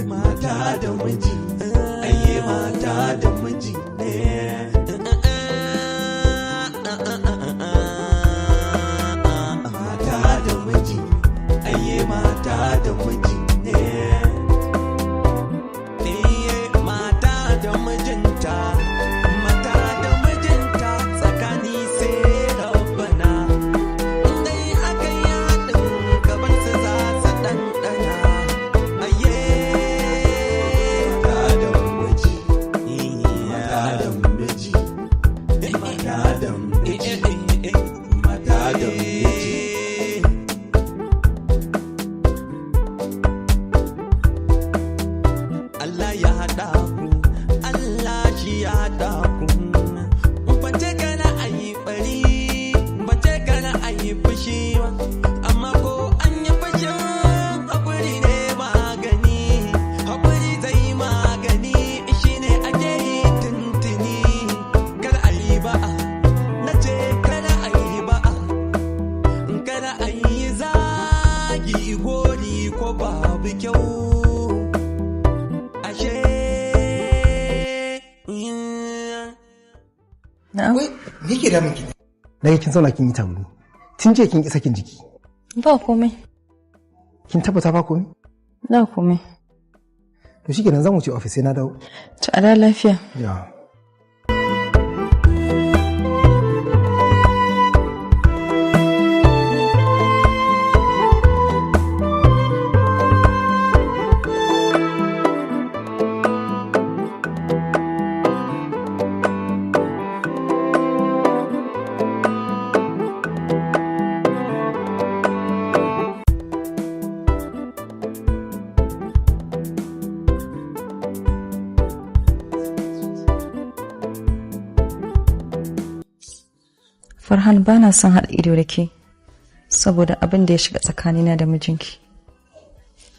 Mata da miji, aye mata da miji. Mata da miji, aye mata da miji. Mata da mijinta, mata da mijinta tsakani sai rabbana. Dai aka yi haɗin gaban su za su ɗanɗana. Aye mata da miji, mata da miji, mata da miji, mata da miji. Allah ya haɗa ku, Allah shi ya haɗa ku. Ban ce kana a yi ɓari, ban ce kana a yi fushi ba, amma ko an yi fushin haƙuri ne magani, haƙuri zai magani, shi ne ake yi tuntuni. Kar a yi ba'a, na ce kada a yi ba'a, kada a yi zagi gori ko babu kyau. Ashe. Na'am. Wai me yake damun ki? Na kin zauna kin yi tagumi. Tun jiya kin ki sakin jiki. Ba komai. Kin tabbata ba komai? Ba komai. To shikenan, zan wuce ofis, sai na dawo. To, a da lafiya. Ya. Farhan, ba na son haɗa ido da ke saboda abin da ya shiga tsakanina da mijinki.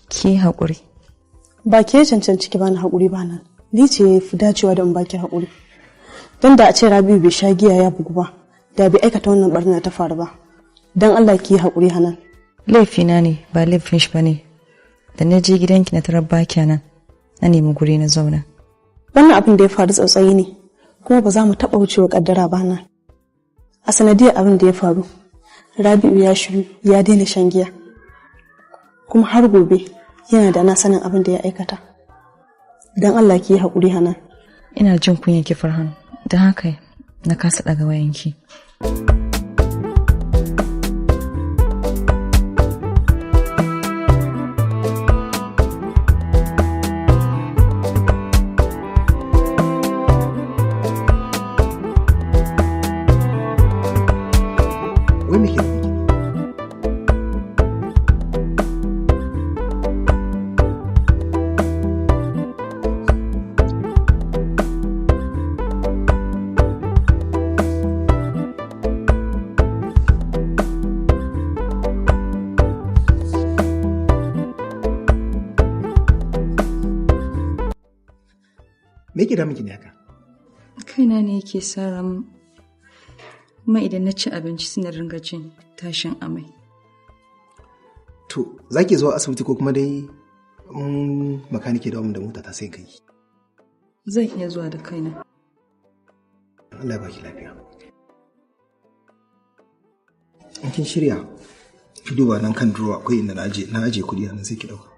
Ki haƙuri. Ba ke cancanci ki bani haƙuri ba nan. Ni ce ya fi dacewa da in baki haƙuri. Don da a ce Rabi'u bai sha giya ya bugu ba, da bai aikata wannan barna ta faru ba. Don Allah ki yi haƙuri, Hanan. Laifina ne, ba laifin shi ba ne. Da na je gidanki na tarar ba nan, na nemi guri na zauna. Wannan abin da ya faru tsautsayi ne, kuma ba za mu taɓa wucewa ƙaddara ba nan. A sanadiyar abin da ya faru, Rabi'u ya shiru ya daina shan giya. Kuma har gobe yana da na sanin abin da ya aikata. Don Allah ki yi haƙuri, Hanan. Ina jin kunyar ki, Farhan, don haka na kasa ɗaga wayanki. Wai me ke nufi? Me yake damun ki ne haka? Kaina ne yake sara min. Kuma idan na ci abinci suna ringa jin tashin amai. To, za ki zuwa asibiti ko kuma dai makanike da da mota ta sai kai. Zan iya zuwa da kaina. Allah ya baki lafiya. In kin shirya, ki duba nan kan drawer akwai inda na aje kuɗi nan sai ki ɗauka.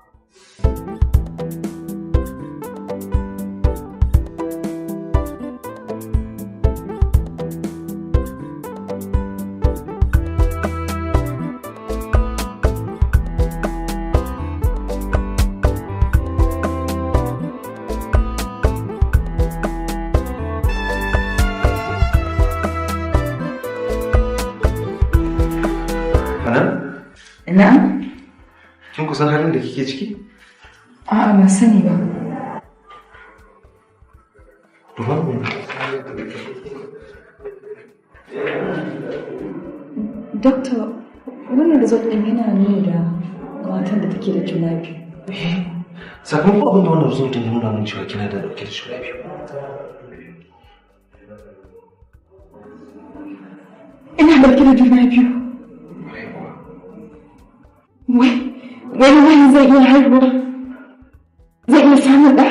Na'am? Kin kusan halin da kike ciki? A'a ban sani ba. Doctor, wannan result ɗin yana nuni da matan da take da juna biyu. Sakamakon abin da wannan result ɗin ya nuna min cewa kina da ɗauke da juna biyu. Ina ɗauke da juna biyu. Wai, wai zan iya haihuwa? Zan iya samun ɗa?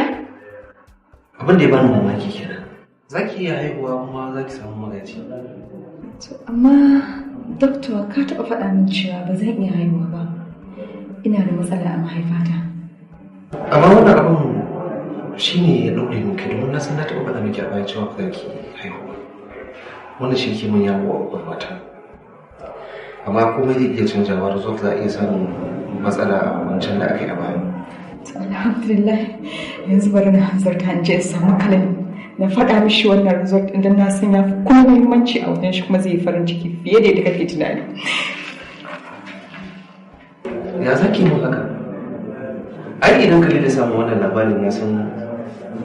Abin da ya bani mamaki kenan. Za ki iya haihuwa kuma za ki samu magaji. To, amma doctor ka taɓa faɗa min cewa ba zan iya haihuwa ba. Ina da matsala a mahaifata. Amma wannan abin shi ne ya ɗaure min kai domin na san na taɓa faɗa miki a baya cewa ba za ki haihuwa. Wannan shi ke min yawo a ƙwaƙwalwata. Amma komai zai iya canjawa, result za a iya samun matsala a wancan da aka yi a baya. To, alhamdulillah yanzu bari na hanzarta in je in samu Khalil na faɗa mishi wannan result ɗin don na san ya fi kuma muhimmanci a wajen shi kuma zai yi farin ciki fiye da yadda kake tunani. Ya za ki mun haka? Ai idan Khalil ya samu wannan labarin na san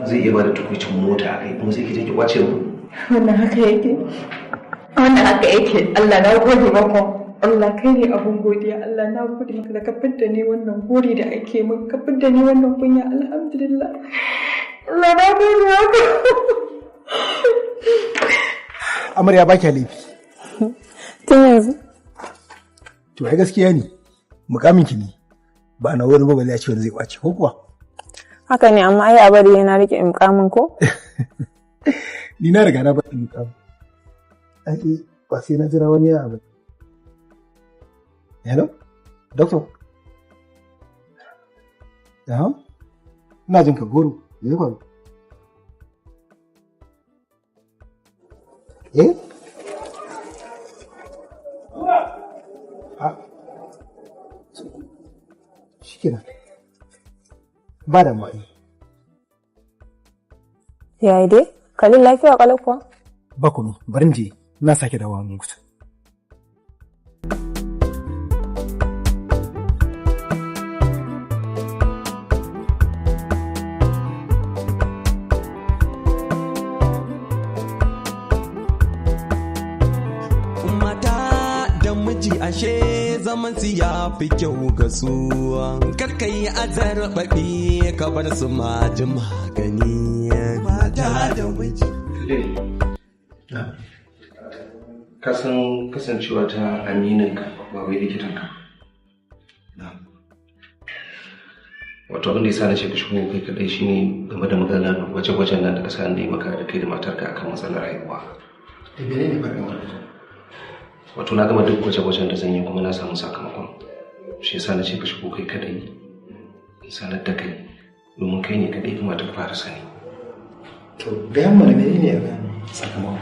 zai iya bada tukuicin mota a kai kuma sai ki je ki kwace mu. Wannan haka yake. Wannan haka yake. Allah na gode maka. Allah kai ne abun godiya. Allah na gode maka da ka fidda ni wannan gori da ake min, ka fidda ni wannan kunya, alhamdulillah. Allah na gode maka. Amarya ba kya laifi. Tun yanzu. To ai gaskiya ne. Mukamin ki ne. Ba na wani ba balle a ce wani zai kwace ko kuwa? Haka ne amma ai a bari yana rike mukamin ko? Ni na riga na ba mukamin. Ai ba sai na jira wani ya abu. Hello? Doctor? Aha. Ina jin ka goro. Me ya faru? Eh? Ah. Shikenan. Ba da mai. Yayi dai? Khalil lafiya kalau kuwa? Ba komai, bari in je. Na sake dawowa mun kusa. Mata da miji ashe zaman su ya fi kyau ga su. Kar ka yi azarbaɓi ka bar su maji magani. Mata da miji. Ka san kasancewa ta amininka ba wai likitanka. Wato abin da ya sa na ce ka shigo kai kaɗai shine game da maganar gwaje-gwajen nan da ka sa na yi maka da kai da matarka akan matsalar haihuwa. Da menene faɗin wannan? Wato na gama duk gwaje-gwajen da zan yi kuma na samu sakamakon. Shi yasa na ce ka shigo kai kaɗai in sanar da kai domin kai ne kaɗai kuma ta fara sani. To bayan mana menene abin sakamakon?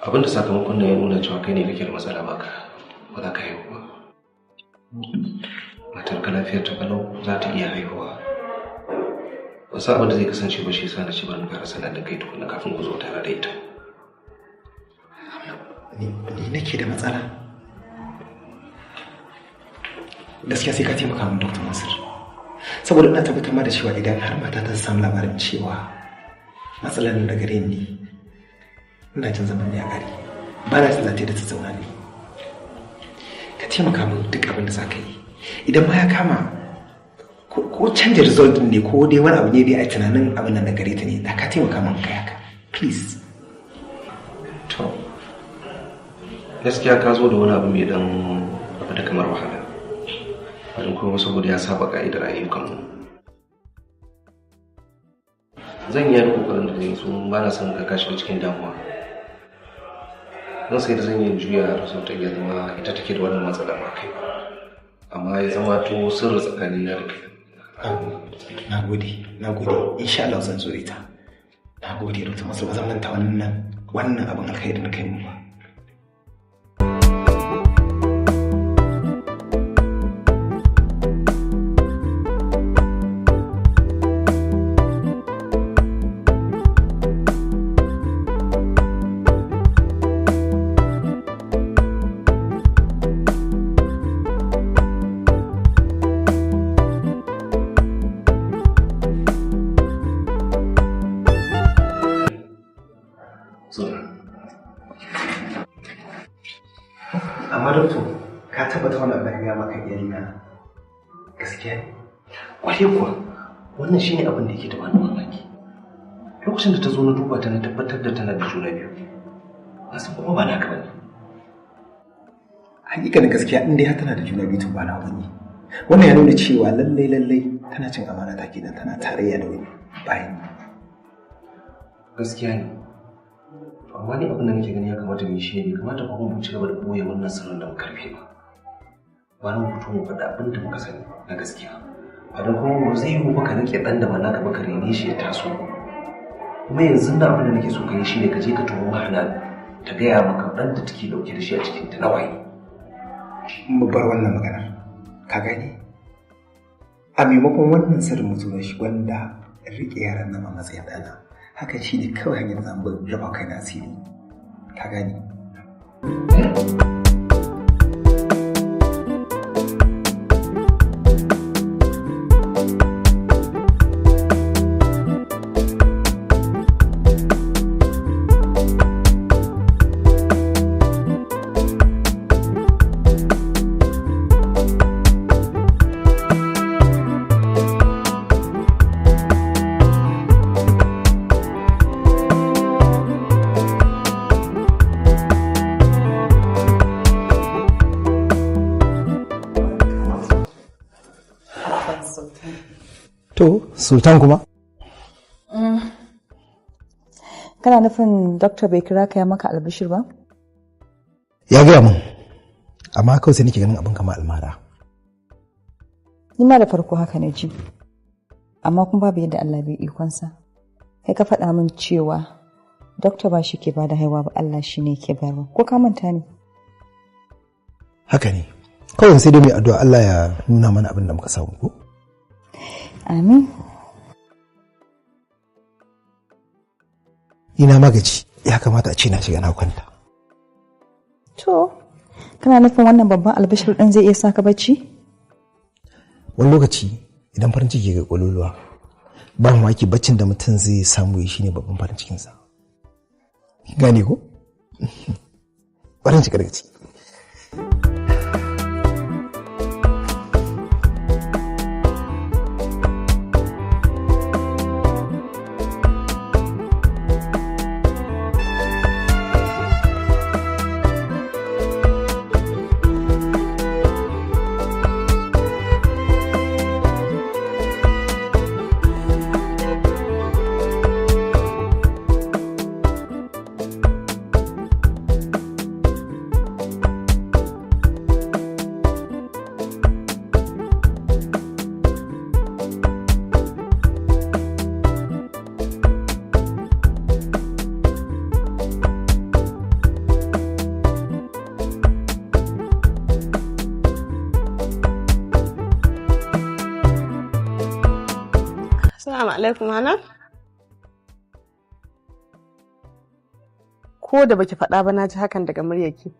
Abin da sakamakon nan ya nuna cewa kai ne kake da matsala ba ka ba za ka haihu ba. Matarka lafiyar ta kalau za ta iya haihuwa. Ban san abin da zai kasance ba shi yasa na ce bari na fara sanar da kai tukuna kafin ku zo tare da ita. Ni nake da matsala. Gaskiya sai ka taimaka min Dr. Mansur. Saboda ina tabbatar ma da cewa idan har mata ta samu labarin cewa matsalar da gare ni ina jin zaman ne a gari. Ba na jin za ta yi da ta zauna ne. Ka taimaka min duk abin da za ka yi. Idan ma ya kama ko canja result din ne ko dai wani abu ne dai a tunanin abin nan da gare ta ne da ka taimaka min kai haka. Please. To gaskiya ka zo da wani abu mai dan abu da kamar wahala. Ba don kuma saboda ya saba ka'idar ayyukanmu. Zan yi kokarin da zai so, ba na son ka shiga cikin damuwa. Zan sai da zan yi juya result ya zama ita take da wannan matsala ba kai ba. Amma ya zama to sirri tsakanin na da kai. Na gode, na gode. Insha Allah zan zo ita. Na gode Dr. Mansur, ba zan manta wannan abin alkhairi da kai mun ba. Amma doctor, ka tabbata wannan abin da ya maka iyalina gaskiya ne? Kwarai kuwa, wannan shine abin da yake ta bani mamaki. Lokacin da ta zo na duba ta na tabbatar da tana da juna biyu. Na san kuma ba naka bane. Hakikanin gaskiya in dai har tana da juna biyu to ba na bane. Wannan ya nuna cewa lallai lallai tana cin amana ta kenan, tana tarayya da wani bayan ni. Gaskiya ne. Amma ni abin da nake gani ya kamata mu yi shi ne, kamata ba mu ci gaba da boye wannan sirrin da muka rufe ba. Ba mu fito mu faɗa abin da muka sani na gaskiya. Ba don kuma ba zai yiwu ba ka riƙe ɗan da ba naka ba ka rene shi ya taso. Kuma yanzu da abin da nake so ka yi shi ne ka je ka tuhu Hanan ta gaya maka ɗan da take ɗauke da shi a cikinta na waye. Mu bar wannan maganar. Ka gani? A maimakon wannan sirrin mu zo shi wanda riƙe yaran nan a matsayin ɗana. Hakan shi ne kawai hanyar da zan raba kai na asiri. Ka gani? To, Sultan kuma? Kana nufin dokta bai kira ka ya maka albishir ba? Ya gaya mun, amma kawai sai nake ganin abin kamar almara. Ni ma da farko haka na ji, amma kuma babu yadda Allah bai ikonsa. Kai ka faɗa min cewa dokta ba shi ke bada haihuwa ba, Allah shi ne ke bayarwa. Ko ka manta ne? Haka ne. Kawai sai dai mai addu'a Allah ya nuna mana abin da muka samu ko? Amin. Ina magaji, ya kamata a ce na shiga na kwanta. To, kana nufin wannan babban albishir ɗin zai iya saka bacci? Wani lokaci idan farin ciki ga ƙololuwa, ba mamaki baccin da mutum zai samu shi ne babban farin cikinsa. Gane ko? Farin ciki daga ciki. Assalamu alaikum Hanan. Ko da baki faɗa ba na ji hakan daga muryarki.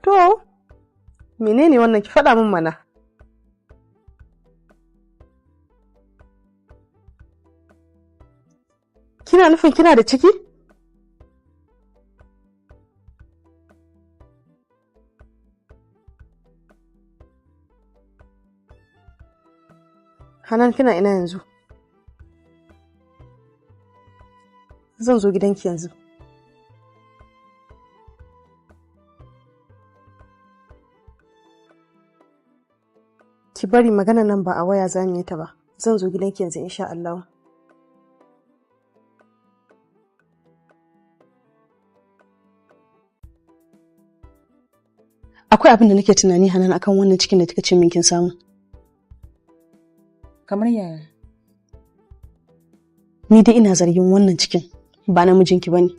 To, menene wannan ki faɗa min mana? Kina nufin kina da ciki? Hanan kina ina yanzu? Zan zo gidanki yanzu. Ki bari magana nan ba a waya za mu yi ta ba. Zan zo gidanki yanzu insha Allah. Akwai abin da nake tunani Hanan akan wannan cikin da kika ce min kin samu. Kamar yaya? Ni dai ina zargin wannan cikin ba namijinki bane.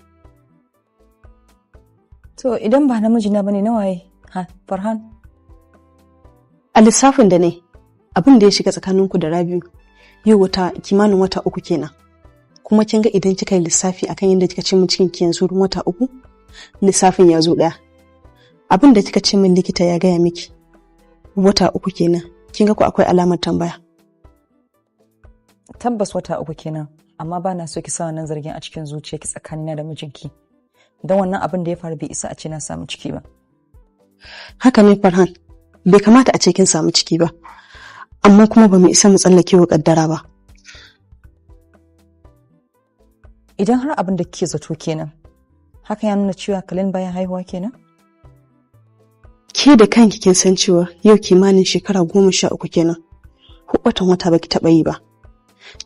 To idan ba namijina bane na waye? Ha, Farhan. A lissafin da ne, abin da ya shiga tsakaninku da Rabiu yau wata kimanin wata 3 kenan. Kuma kin ga idan kika yi lissafi akan yadda kika ce min cikin ki yanzu wata 3, lissafin ya zo ɗaya. Abin da kika ce min likita ya gaya miki wata 3 kenan. Kin ga ko akwai alamar tambaya. Tabbas wata 3 kenan, amma ba na so ki sa wannan zargin a cikin zuciyarki tsakanina da mijinki. Don wannan abin da ya faru bai isa a ce na samu ciki ba. Haka ne Farhan, bai kamata a ce kin samu ciki ba, amma kuma ba mu isa mu tsallake wa kaddara ba. Idan har abin da kike zato kenan, haka ya nuna cewa Kalin bayan haihuwa kenan? Ke da kanki kin san cewa yau kimanin shekara 13 kenan, ko watan wata baki taɓa yi ba.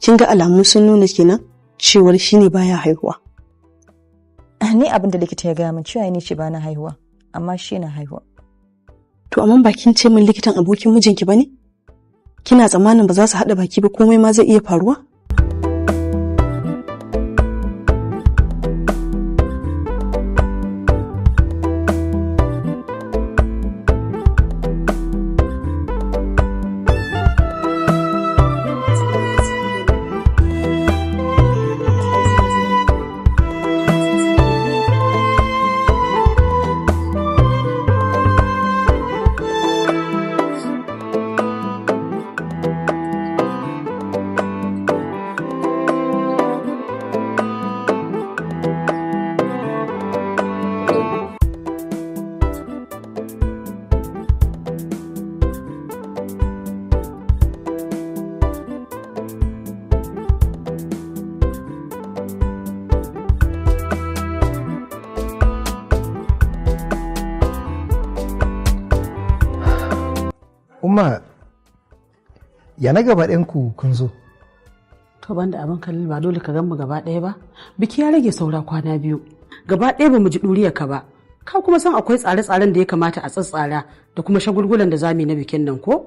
Kin ga alamu sun nuna kenan cewar shine baya haihuwa. Ni abin da likita ya gaya min cewa ni ce ba na haihuwa, amma shi na haihuwa. To amma ba kin ce min likitan abokin mijinki bane? Kina tsammanin ba za su haɗa baki ba komai ma zai iya faruwa? Umma, ya na gaba ɗayanku kun zo? To banda abin Khalil ba dole ka gan mu gaba ɗaya ba. Biki ya rage saura kwana 2. Gaba ɗaya ba mu ji ɗuriyar ka ba. Ka kuma san akwai tsare-tsaren da ya kamata a tsatsara da kuma shagulgulan da zamu yi na bikin nan ko?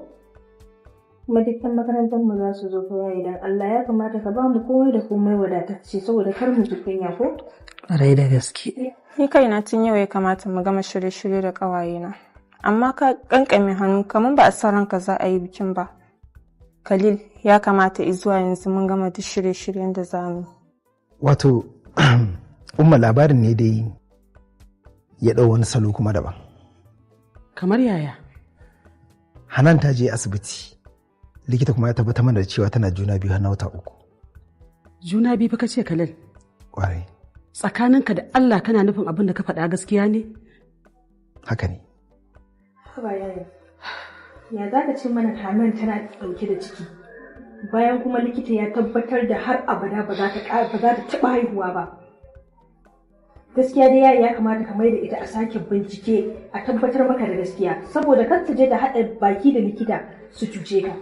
Kuma dukkan makarantar mu za su zo fa idan Allah ya kamata ka ba mu komai da komai wadatacce saboda kar mu ji kunya ko? Rai da gaske. Ni kaina tun yau ya kamata mu gama shirye-shirye da ƙawayena. Amma ka kankame hannu kamar ba a sa ranka za a yi bikin ba. Khalil, ya kamata izuwa yanzu mun gama duk shirye-shiryen da za mu yi. Wato, Umma labarin ne dai ya ɗau wani salo kuma daban. Kamar yaya? Hanan ta je asibiti. Likita kuma ya tabbatar mana da cewa tana juna biyu har na wata 3. Juna biyu fa kace Khalil? Ƙwarai. Tsakaninka da Allah kana nufin abin da ka faɗa gaskiya ne? Haka ne. Haba yaya. Ya za ka ce mana Hanan tana ɗauke da ciki bayan kuma likita ya tabbatar da har abada ba za ta taɓa haihuwa ba. Gaskiya dai yaya ya kamata ka mai da ita a sake bincike a tabbatar maka da gaskiya saboda kar ta je ta haɗa baki da likita su cuce ka.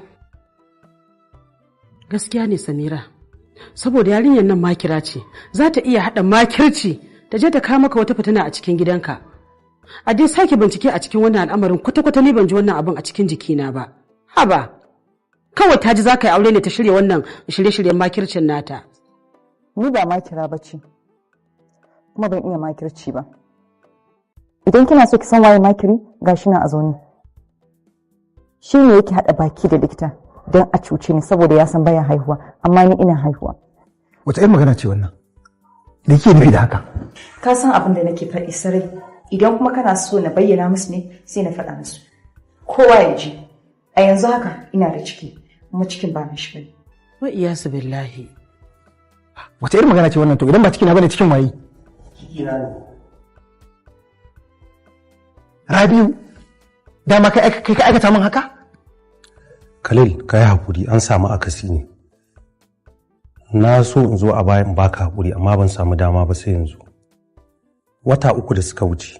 Gaskiya ne Samira. Saboda yarinyar nan makira ce, za ta iya haɗa makirci ta je ta kawo maka wata fitina a cikin gidanka. A dai sake bincike a cikin wannan al'amarin kwata-kwata ni ban ji wannan abin a cikin jikina ba. Haba, kawai ta ji za ka yi aure ne ta shirya wannan shirye-shiryen makircin nata. Ni ba makira ba ce, kuma ban iya makirci ba. Idan kina so ki san waye makiri, gashi na a zaune. Shi ne yake haɗa baki da likita don a cuce ni saboda ya san baya haihuwa, amma ni ina haihuwa. Wace irin magana ce wannan? Me kike nufi da haka? Ka san abin da nake faɗi sarai. Idan kuma kana so na bayyana musu ne sai na faɗa musu. Kowa ya ji. A yanzu haka ina da ciki, kuma cikin ba na shi bane. Wa iyasu billahi. Wace irin magana ce wannan to idan ba ciki na bane cikin waye? Ciki na ne. Rabiu, dama kai ka aikata min haka? Khalil, ka yi haƙuri an samu akasi ne. Na so in zo a baya in baka haƙuri amma ban samu dama ba sai yanzu. Wata 3 da suka wuce,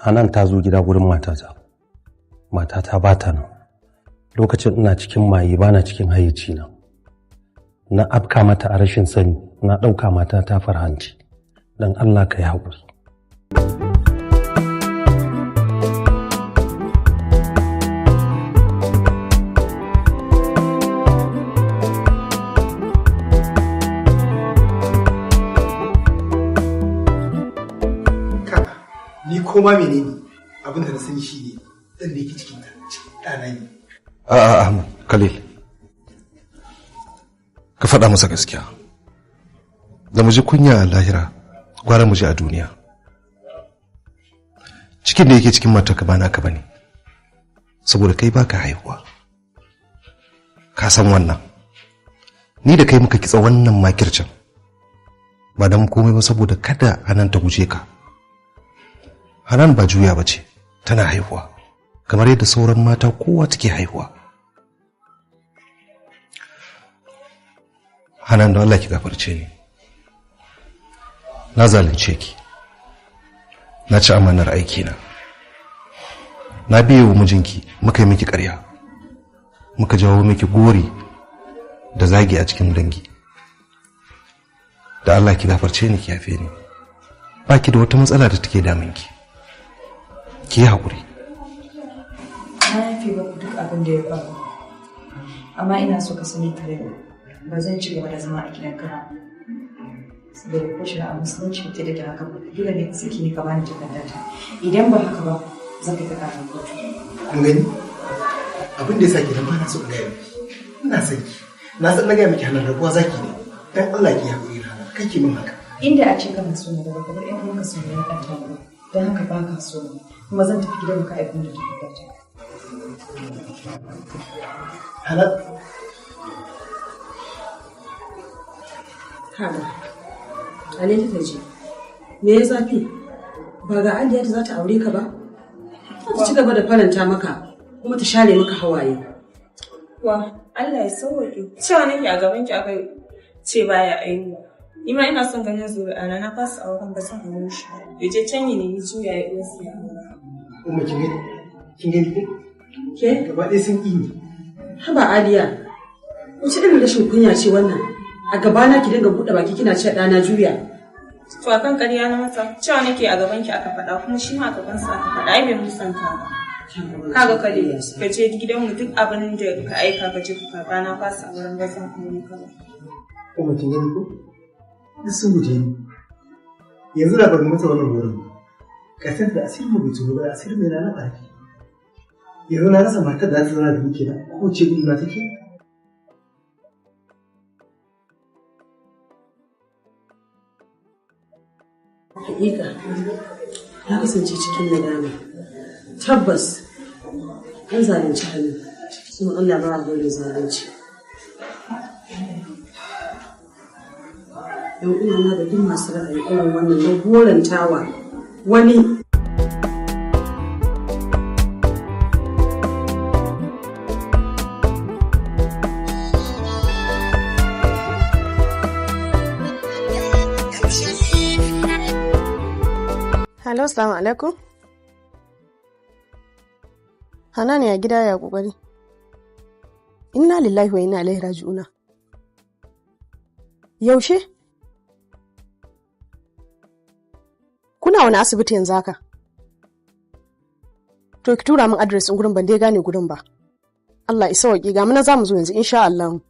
Hanan ta zo gida gurin matata. Matata ba ta nan. Lokacin ina cikin maye, bana cikin hayyacina. Na afka mata a rashin sani, na ɗauka mata ta Farhanci. Don Allah ka yi haƙuri. Kaka, ni koma menene, abin da na sani shi ne ɗan da yake cikin ta ɗana ne. A'a Ahmad, Khalil. Ka faɗa masa gaskiya. Da mu ji kunya a lahira, gwara mu ji a duniya. Cikin da yake cikin matarka ba naka bane. Saboda kai baka haihuwa. Ka san wannan. Ni da kai muka kitsa wannan makircin. Ba dan komai ba saboda kada Hanan ta guje ka. Hanan ba juya ba ce, tana haihuwa. Kamar yadda sauran mata kowa take haihuwa. Hanan, da Allah ki gafarce ni. Na zalunce ki. Na ci amanar aikina. Na biye wa mijinki, muka yi miki ƙarya. Muka jawo miki gori da zagi a cikin dangi. Da Allah ki gafarce ni, ki yafe ni. Ba ki da wata matsala da take damunki. Ki yi haƙuri. Na yafe baku duk abin da ya faru. Amma ina so ka sani Khalil, ba zan ci gaba da zama a gidan ka ba. Saboda ko shari'a Musulunci ta da haka ba, dole ne ka saki ni ka bani takardata. Idan ba haka ba, zan kai ka ƙarar kotu. Kun gani? Abin da ya sa kenan ba na so in gaya miki. Ina son ki. Na san na gaya miki Hanan rabuwa zaki ne. Dan Allah ki haƙuri Hanan, kar ki min haka. Inda a ce kana so na da baka bar ƴan uwanka su ne ɗan ba. Don haka ba ka so na. Kuma zan tafi gidan ka aiko da takardata. Hanan. Kaga, Alhaji ta je. Me ya zafi? Ba ga Aliya da za ta aure ka ba? Za ta ci gaba da faranta maka kuma ta share maka hawaye. Wa, Allah ya sauwaƙe. Cewa nake a gaban ki aka ce baya aihuwa. Ni ma ina son ganin zuri'ana, na fasa auren, ba zan aure shi ba. Ya je can ya nemi juya ya uwarsa ya aura. Umma, kin gani? Kin gani ko? Ke? Gaba ɗaya sun ƙi ni. Haba Aliya, wace irin rashin kunya ce wannan? A gabana ki dinga buɗe baki kina ce ɗana juya. To akan ƙarya na masa, cewa nake a gaban ki aka faɗa, kuma shi ma a gaban sa aka faɗa, ai bai musanta ba. Kaga Khalil, ka je gidanmu, duk abin da ka aika ka je ka karɓa, na fasa auren, ba zan aure ka ba. Umma, kin gani ko? Duk sun guje ni. Yanzu da ban mata wannan horon ba. Ƙarshen da asirin mu bai tono ba, asirin mai na nan a rufe. Yanzu na rasa matar da za ta zauna da ni kenan, ko ce guduna take? Hakika, na kasance cikin nadama. Tabbas, an zalunci hannu, kuma Allah ba a barin zalunci. Yan uwana da duk masu ra'ayi irin wannan na gorantawa wani. Hello, salamu alaikum. Hanan, ya gida, ya kokari? Inna lillahi wa inna ilaihi raji'una. Yaushe? Kuna wani asibiti yanzu haka? To ki tura min address ɗin gurin, ban dai gane gurin ba. Allah isa waƙi, ga mu nan za mu zo yanzu insha Allah.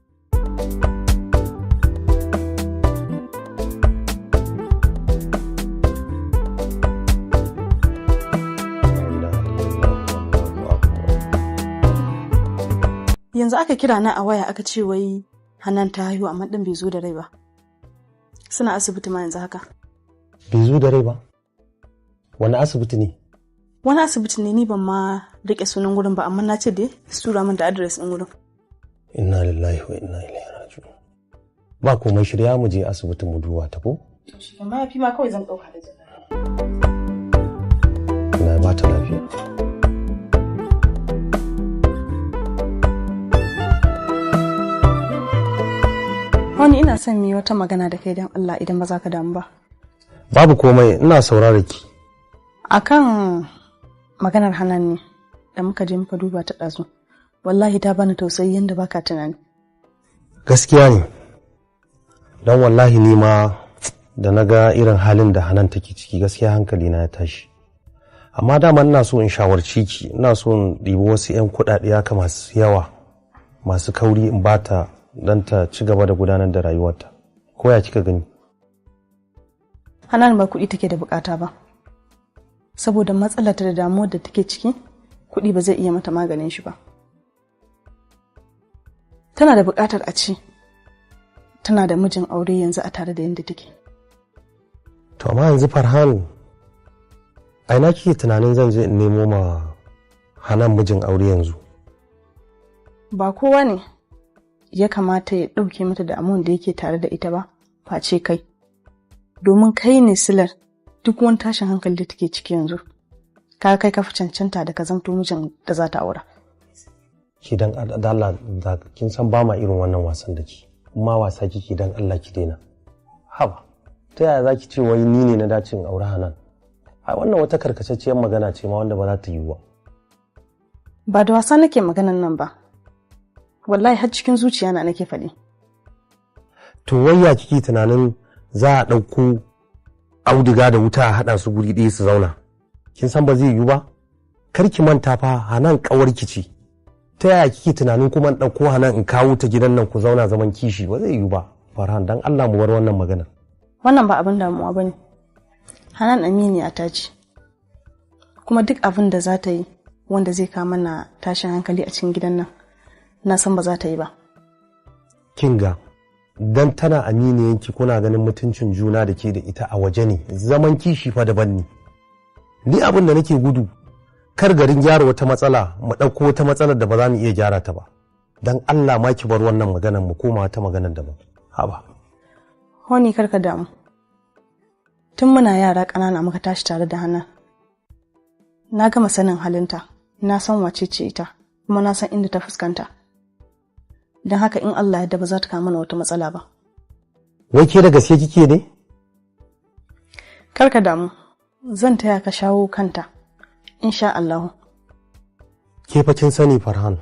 Yanzu aka kira na a waya aka ce wai Hanan ta haihu, amma ɗin bai zo da rai ba. Suna asibiti ma yanzu haka. Bai zo da rai ba? Wani asibiti ne? Wani asibiti ne, ni ban ma rike sunan gurin ba, amma na ce dai su tura min da address ɗin gurin. Inna lillahi wa inna ilaihi raji'un. Ba komai, shirya mu je asibiti mu duba ta ko? Amma ya fi ma kawai zan ɗauka da jaka. Allah ya ba ta lafiya. Wani ina son mu yi wata magana da kai don Allah, idan ba za ka damu ba. Babu komai, ina saurara ki. Akan maganar Hanan ne da muka je muka duba ta ɗazu. Wallahi ta bani tausayi yanda baka tunani. Gaskiya ne. Don wallahi ni ma da na ga irin halin da Hanan take ciki, gaskiya hankali na ya tashi. Amma dama ina so in shawarci ki, ina so in ɗibi wasu 'yan kuɗaɗe haka masu yawa, masu kauri, in bata don ta ci gaba da gudanar da rayuwarta. Ko ya kika gani? Hanan ba kuɗi take da bukata ba. Saboda matsalarta da damuwar da take ciki, kuɗi ba zai iya mata maganin shi ba. Tana da bukatar a ce tana da mijin aure yanzu a tare da yadda take. To amma yanzu Farhan, a ina kike tunanin zan je in nemo ma Hanan mijin aure yanzu? Ba kowa ne ya kamata ya ɗauke mata damuwar da yake tare da ita ba, face kai. Domin kai ne silar duk wani tashin hankali da take ciki yanzu. Ka kai ka fi cancanta da ka zamto mijin da za ta aura. Ki dan Allah da kin san ba ma irin wannan wasan da ki. Ma wasa kike, dan Allah ki daina. Haba, ta yaya za ki ce wai ni ne na dace in aure Hanan? Ai wannan wata karkatacciyar magana ce ma wanda ba za ta yiwu ba. Ba da wasa nake maganan nan ba. Wallahi har cikin zuciya na nake faɗi. To wai ya kike tunanin za a ɗauko auduga da wuta a haɗa su guri ɗaya su zauna? Kin san ba zai yiwu ba? Kar ki manta fa, Hanan ƙawarki ce. Ta yaya kike tunanin kuma in ɗauko Hanan in kawo ta gidan nan ku zauna zaman kishi? Ba zai yiwu ba. Farhan, dan Allah mu bar wannan magana. Wannan ba abin damuwa ba ne. Hanan aminiya ta ce. Kuma duk abin da za ta yi wanda zai kawo mana tashin hankali a cikin gidan nan, na san ba za ta yi ba. Kin ga, dan tana aminiyanki, kuna ganin mutuncin juna da ke da ita a waje ne, zaman kishi fa daban ne. Ni abin da nake gudu, kar garin gyara wata matsala mu ɗauko wata matsalar da ba za mu iya gyara ta ba. Dan Allah ma ki bar wannan maganar, mu koma wata maganar daban. Haba. Honi, kar ka damu. Tun muna yara ƙanana muka tashi tare da Hanan. Na gama sanin halinta, na san wace ce ita, kuma na san inda ta fuskanta. Don haka in Allah ya ba za ta kawo mana wata matsala ba. Wai ke da gaske kike ne? Kar ka damu, zan taya ka shawo kanta, insha Allahu. Ke fa kin sani Farhan,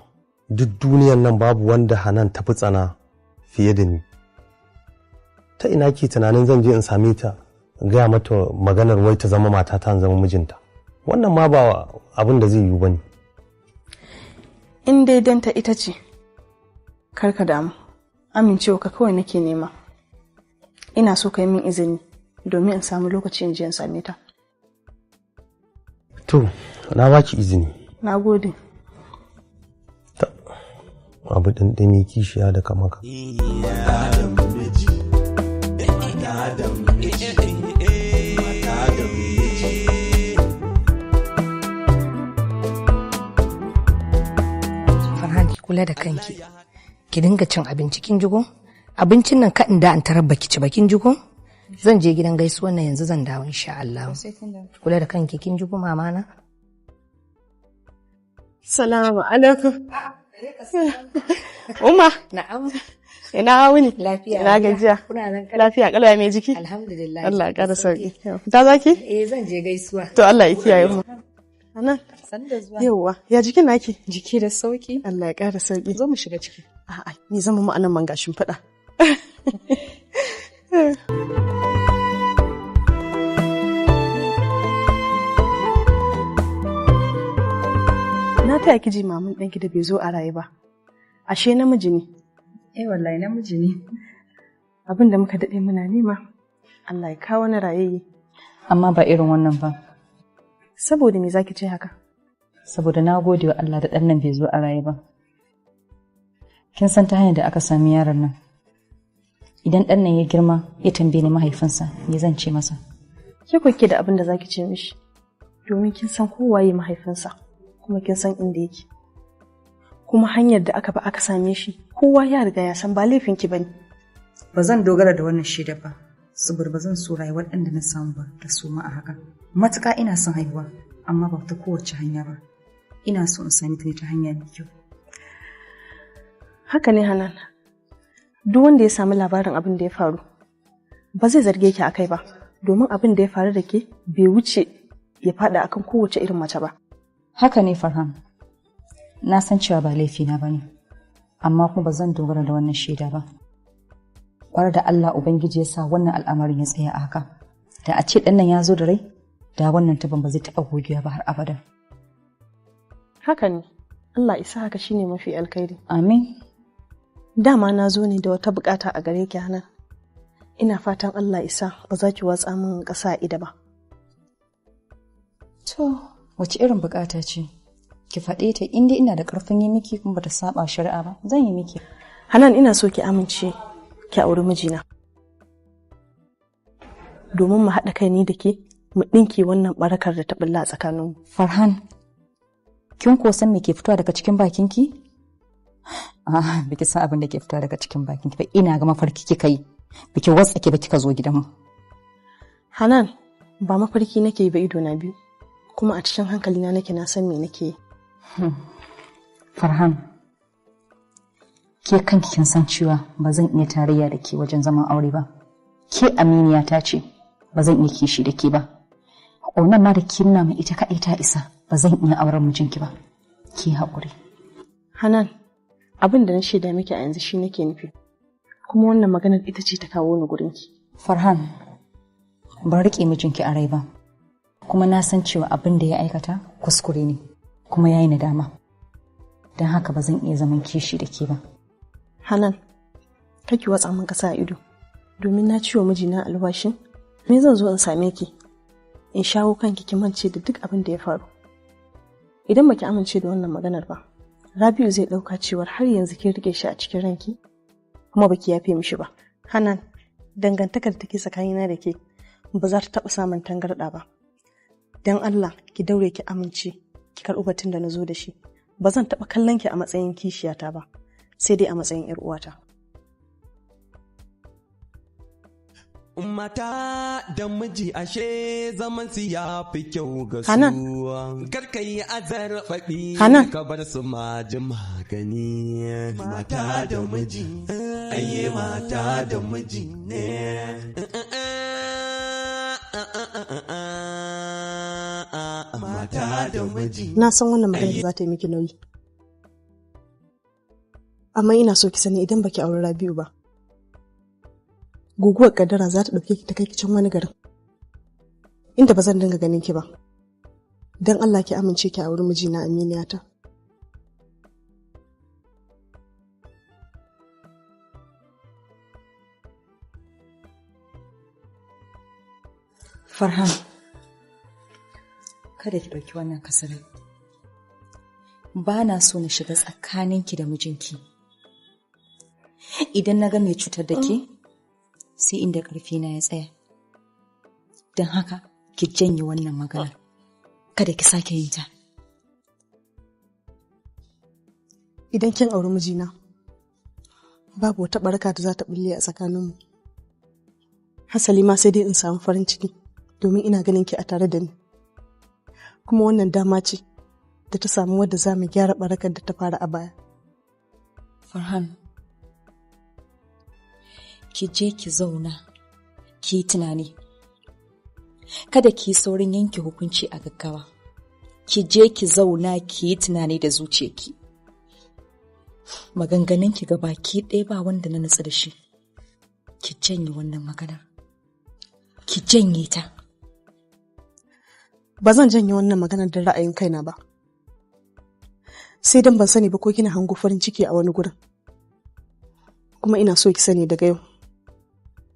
duk duniyan nan babu wanda Hanan ta fi tsana fiye da ni. Ta ina ke tunanin zan je in same ta in gaya mata maganar wai ta zama matata, in zama mijinta? Wannan ma ba abin da zai yiwu ba ne. In dai dan ta ita ce, kar ka damu, amincewa ka kawai nake nema. Ina so ka yi min izini domin in samu lokaci in je in same ta. To, na baki izini. Na gode. Abu ɗanɗani kishiya da kamaka. Mata da miji, mata da miji, mata da miji. Farhan, ki kula da kanki. Ki dinga cin abinci, kin jigo? Abincin nan kaɗin da an tarar baki ci ba, kin jigo? Zan je gidan gaisuwan nan yanzu, zan dawo insha Allah. Ki kula da kanki, kin jigo, mama na? Salamu alaikum. Umma. Na'am. Ina wuni? Lafiya. Ina gajiya. Kuna nan? Lafiya kalau, mai jiki? Alhamdulillah. Allah ya ƙara sauki. Fita zaki? Eh, zan je gaisuwa. To Allah ya kiyaye mu. Anan. San da zuwa. Yawwa, ya jikin naki? Jiki da sauki. Allah ya ƙara sauki. Zo mu shiga ciki. A'a, ni zama mu anan man gashin faɗa. Na taya ki ji mamun ɗanki da bai zo a raye ba. Ashe namiji ne. Eh, wallahi namiji ne. Abin da muka daɗe muna nema. Allah ya kawo na rayayye. Amma ba irin wannan ba. Saboda me zaki ce haka? Saboda na gode wa Allah da ɗan nan bai zo a raye ba. Kin san ta hanyar da aka sami yaron nan. Idan ɗan nan ya girma ya tambaye ni mahaifinsa, me zan ce masa? Ke ko ke da abin da zaki ce mishi. Domin kin san ko waye mahaifinsa, kuma kin san inda yake. Kuma hanyar da aka ba aka same shi, kowa ya riga ya san ba laifinki bane. Ba zan dogara da wannan shaida ba, saboda ba zan so rayuwar ɗan da na samu ba ta suma a haka. Matuƙa ina son haihuwa, amma ba ta kowace hanya ba. Ina so in sami ta ne ta hanya mai kyau. Haka ne Hanan. Duk wanda ya samu labarin abin da ya faru, ba zai zarge ki akai ba, domin abin da ya faru da ke bai wuce ya faɗa akan kowace irin mace ba. Haka ne Farhan. Na san cewa ba laifina ba ne, amma kuma ba zan dogara da wannan shaida ba. Kwar da Allah Ubangiji ya sa wannan al'amarin ya tsaya a haka. Da a ce ɗan nan ya zo da rai, da wannan taban ba zai taɓa gogewa ba har abada. Haka ne, Allah isa haka shine mafi alkhairi. Amin. Dama na zo ne da wata bukata a gare ki Hanan. Ina fatan Allah isa ba za ki watsa min ƙasa a ido ba. To, wace irin bukata ce? Ki faɗe ta inda ina da ƙarfin yi miki kuma bata saba shari'a ba, zan yi miki. Hanan ina so ki amince ki auri mijina. Domin mu haɗa kai ni da ke mu ɗinke wannan barakar da ta ɓulla a tsakaninmu. Farhan, kin ko san me ke fitowa daga cikin bakinki? Ah, biki san abin da ke fitowa daga cikin bakinki ba, ina ga mafarki kika yi. Biki watsake ba kika zo gidanmu. Hanan, ba mafarki nake yi ba ido na biyu, kuma a cikin hankalina nake na san me nake yi. Farhan, ke kanki kin san cewa ba zan iya tarayya da ke wajen zaman aure ba. Ke aminiya ta ce ba zan iya kishi da ke ba. Ƙaunar ma da ke nuna min ita kaɗai ta isa ba zan iya auren mijinki ba. Ki haƙuri. Hanan, abin da na shaida miki a yanzu shi nake nufi. Kuma wannan maganar ita ce ta kawo ni gurinki. Farhan, ban riƙe mijinki a rai ba. Kuma na san cewa abin da ya aikata kuskure ne, kuma ya yi nadama. Don haka ba zan iya zaman kishi da ke ba. Hanan, kake watsa min ƙasa a ido, domin na ciwo mijina alwashin, me zan zo in same ki, in shawo kanki ki mance da duk abin da ya faru. Idan baki amince da wannan maganar ba, Rabi'u zai ɗauka cewar har yanzu kin rike shi a cikin ranki, kuma baki yafe mishi ba. Hanan, dangantakar da take tsakanina da ke ba za ta taɓa samun tangarɗa ba. Don Allah ki daure ki amince ki karɓi batun da na zo da shi. Ba zan taɓa kallon ki a matsayin kishiyata ba, sai dai a matsayin 'yar uwata. Mata da miji ashe zaman su ya fi kyau ga su. Hanan. Karka yi azarfaɓi Hanan. ka bar su maji magani. Mata da miji, aye mata da miji ne. Mata da miji. Na san wannan maganar za ta yi miki nauyi. Amma ina so ki sani idan baki auri Rabi'u ba. Guguwar kaddara za ta ɗauke ki ta kai ki can wani garin. Inda ba zan dinga ganin ki ba. Don Allah ki amince ki auri mijina aminiyata. Farhan, kada ki ɗauki wannan kasarar. Ba na so na shiga tsakaninki da mijinki. Idan na ga mai cutar da ke, sai inda ƙarfina ya tsaya. Don haka, ki janye wannan magana. Kada ki sake yin ta. Idan kin auri mijina, babu wata baraka da za ta bulle a tsakaninmu. Hasali ma sai dai in samu farin ciki domin ina ganin ki a tare da ni. Kuma wannan dama ce da ta samu wadda za mu gyara barakar da ta fara a baya. Farhan, ki je ki zauna, ki yi tunani. Kada ki yi saurin yanke hukunci a gaggawa. Ki je ki zauna ki yi tunani da zuciyarki. Maganganunki ga baki ɗaya ba wanda na nutsu da shi. Ki janye wannan maganar. Ki janye ta. Ba zan janye wannan maganar da ra'ayin kaina ba. Sai dan ban sani ba ko kina hango farin ciki a wani gurin. Kuma ina so ki sani daga yau.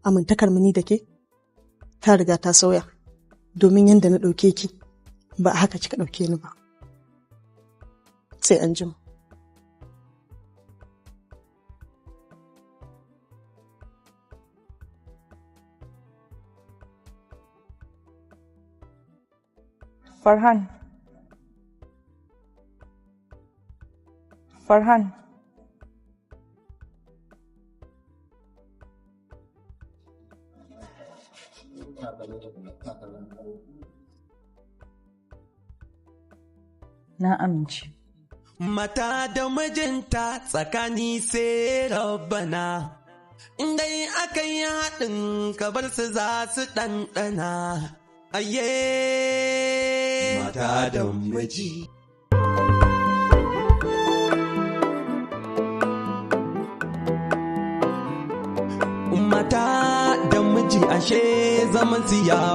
Amintakar mu ni da ke ta riga ta sauya domin yadda na ɗauke ki ba a haka kika ɗauke ni ba. Sai an jima. Farhan. Farhan. Na amince. Mata da mijinta tsakani sai rabbana. Dai aka yi haɗin kabar su za su ɗanɗana. Aye. Mata da miji. Mata da miji ashe zaman su ya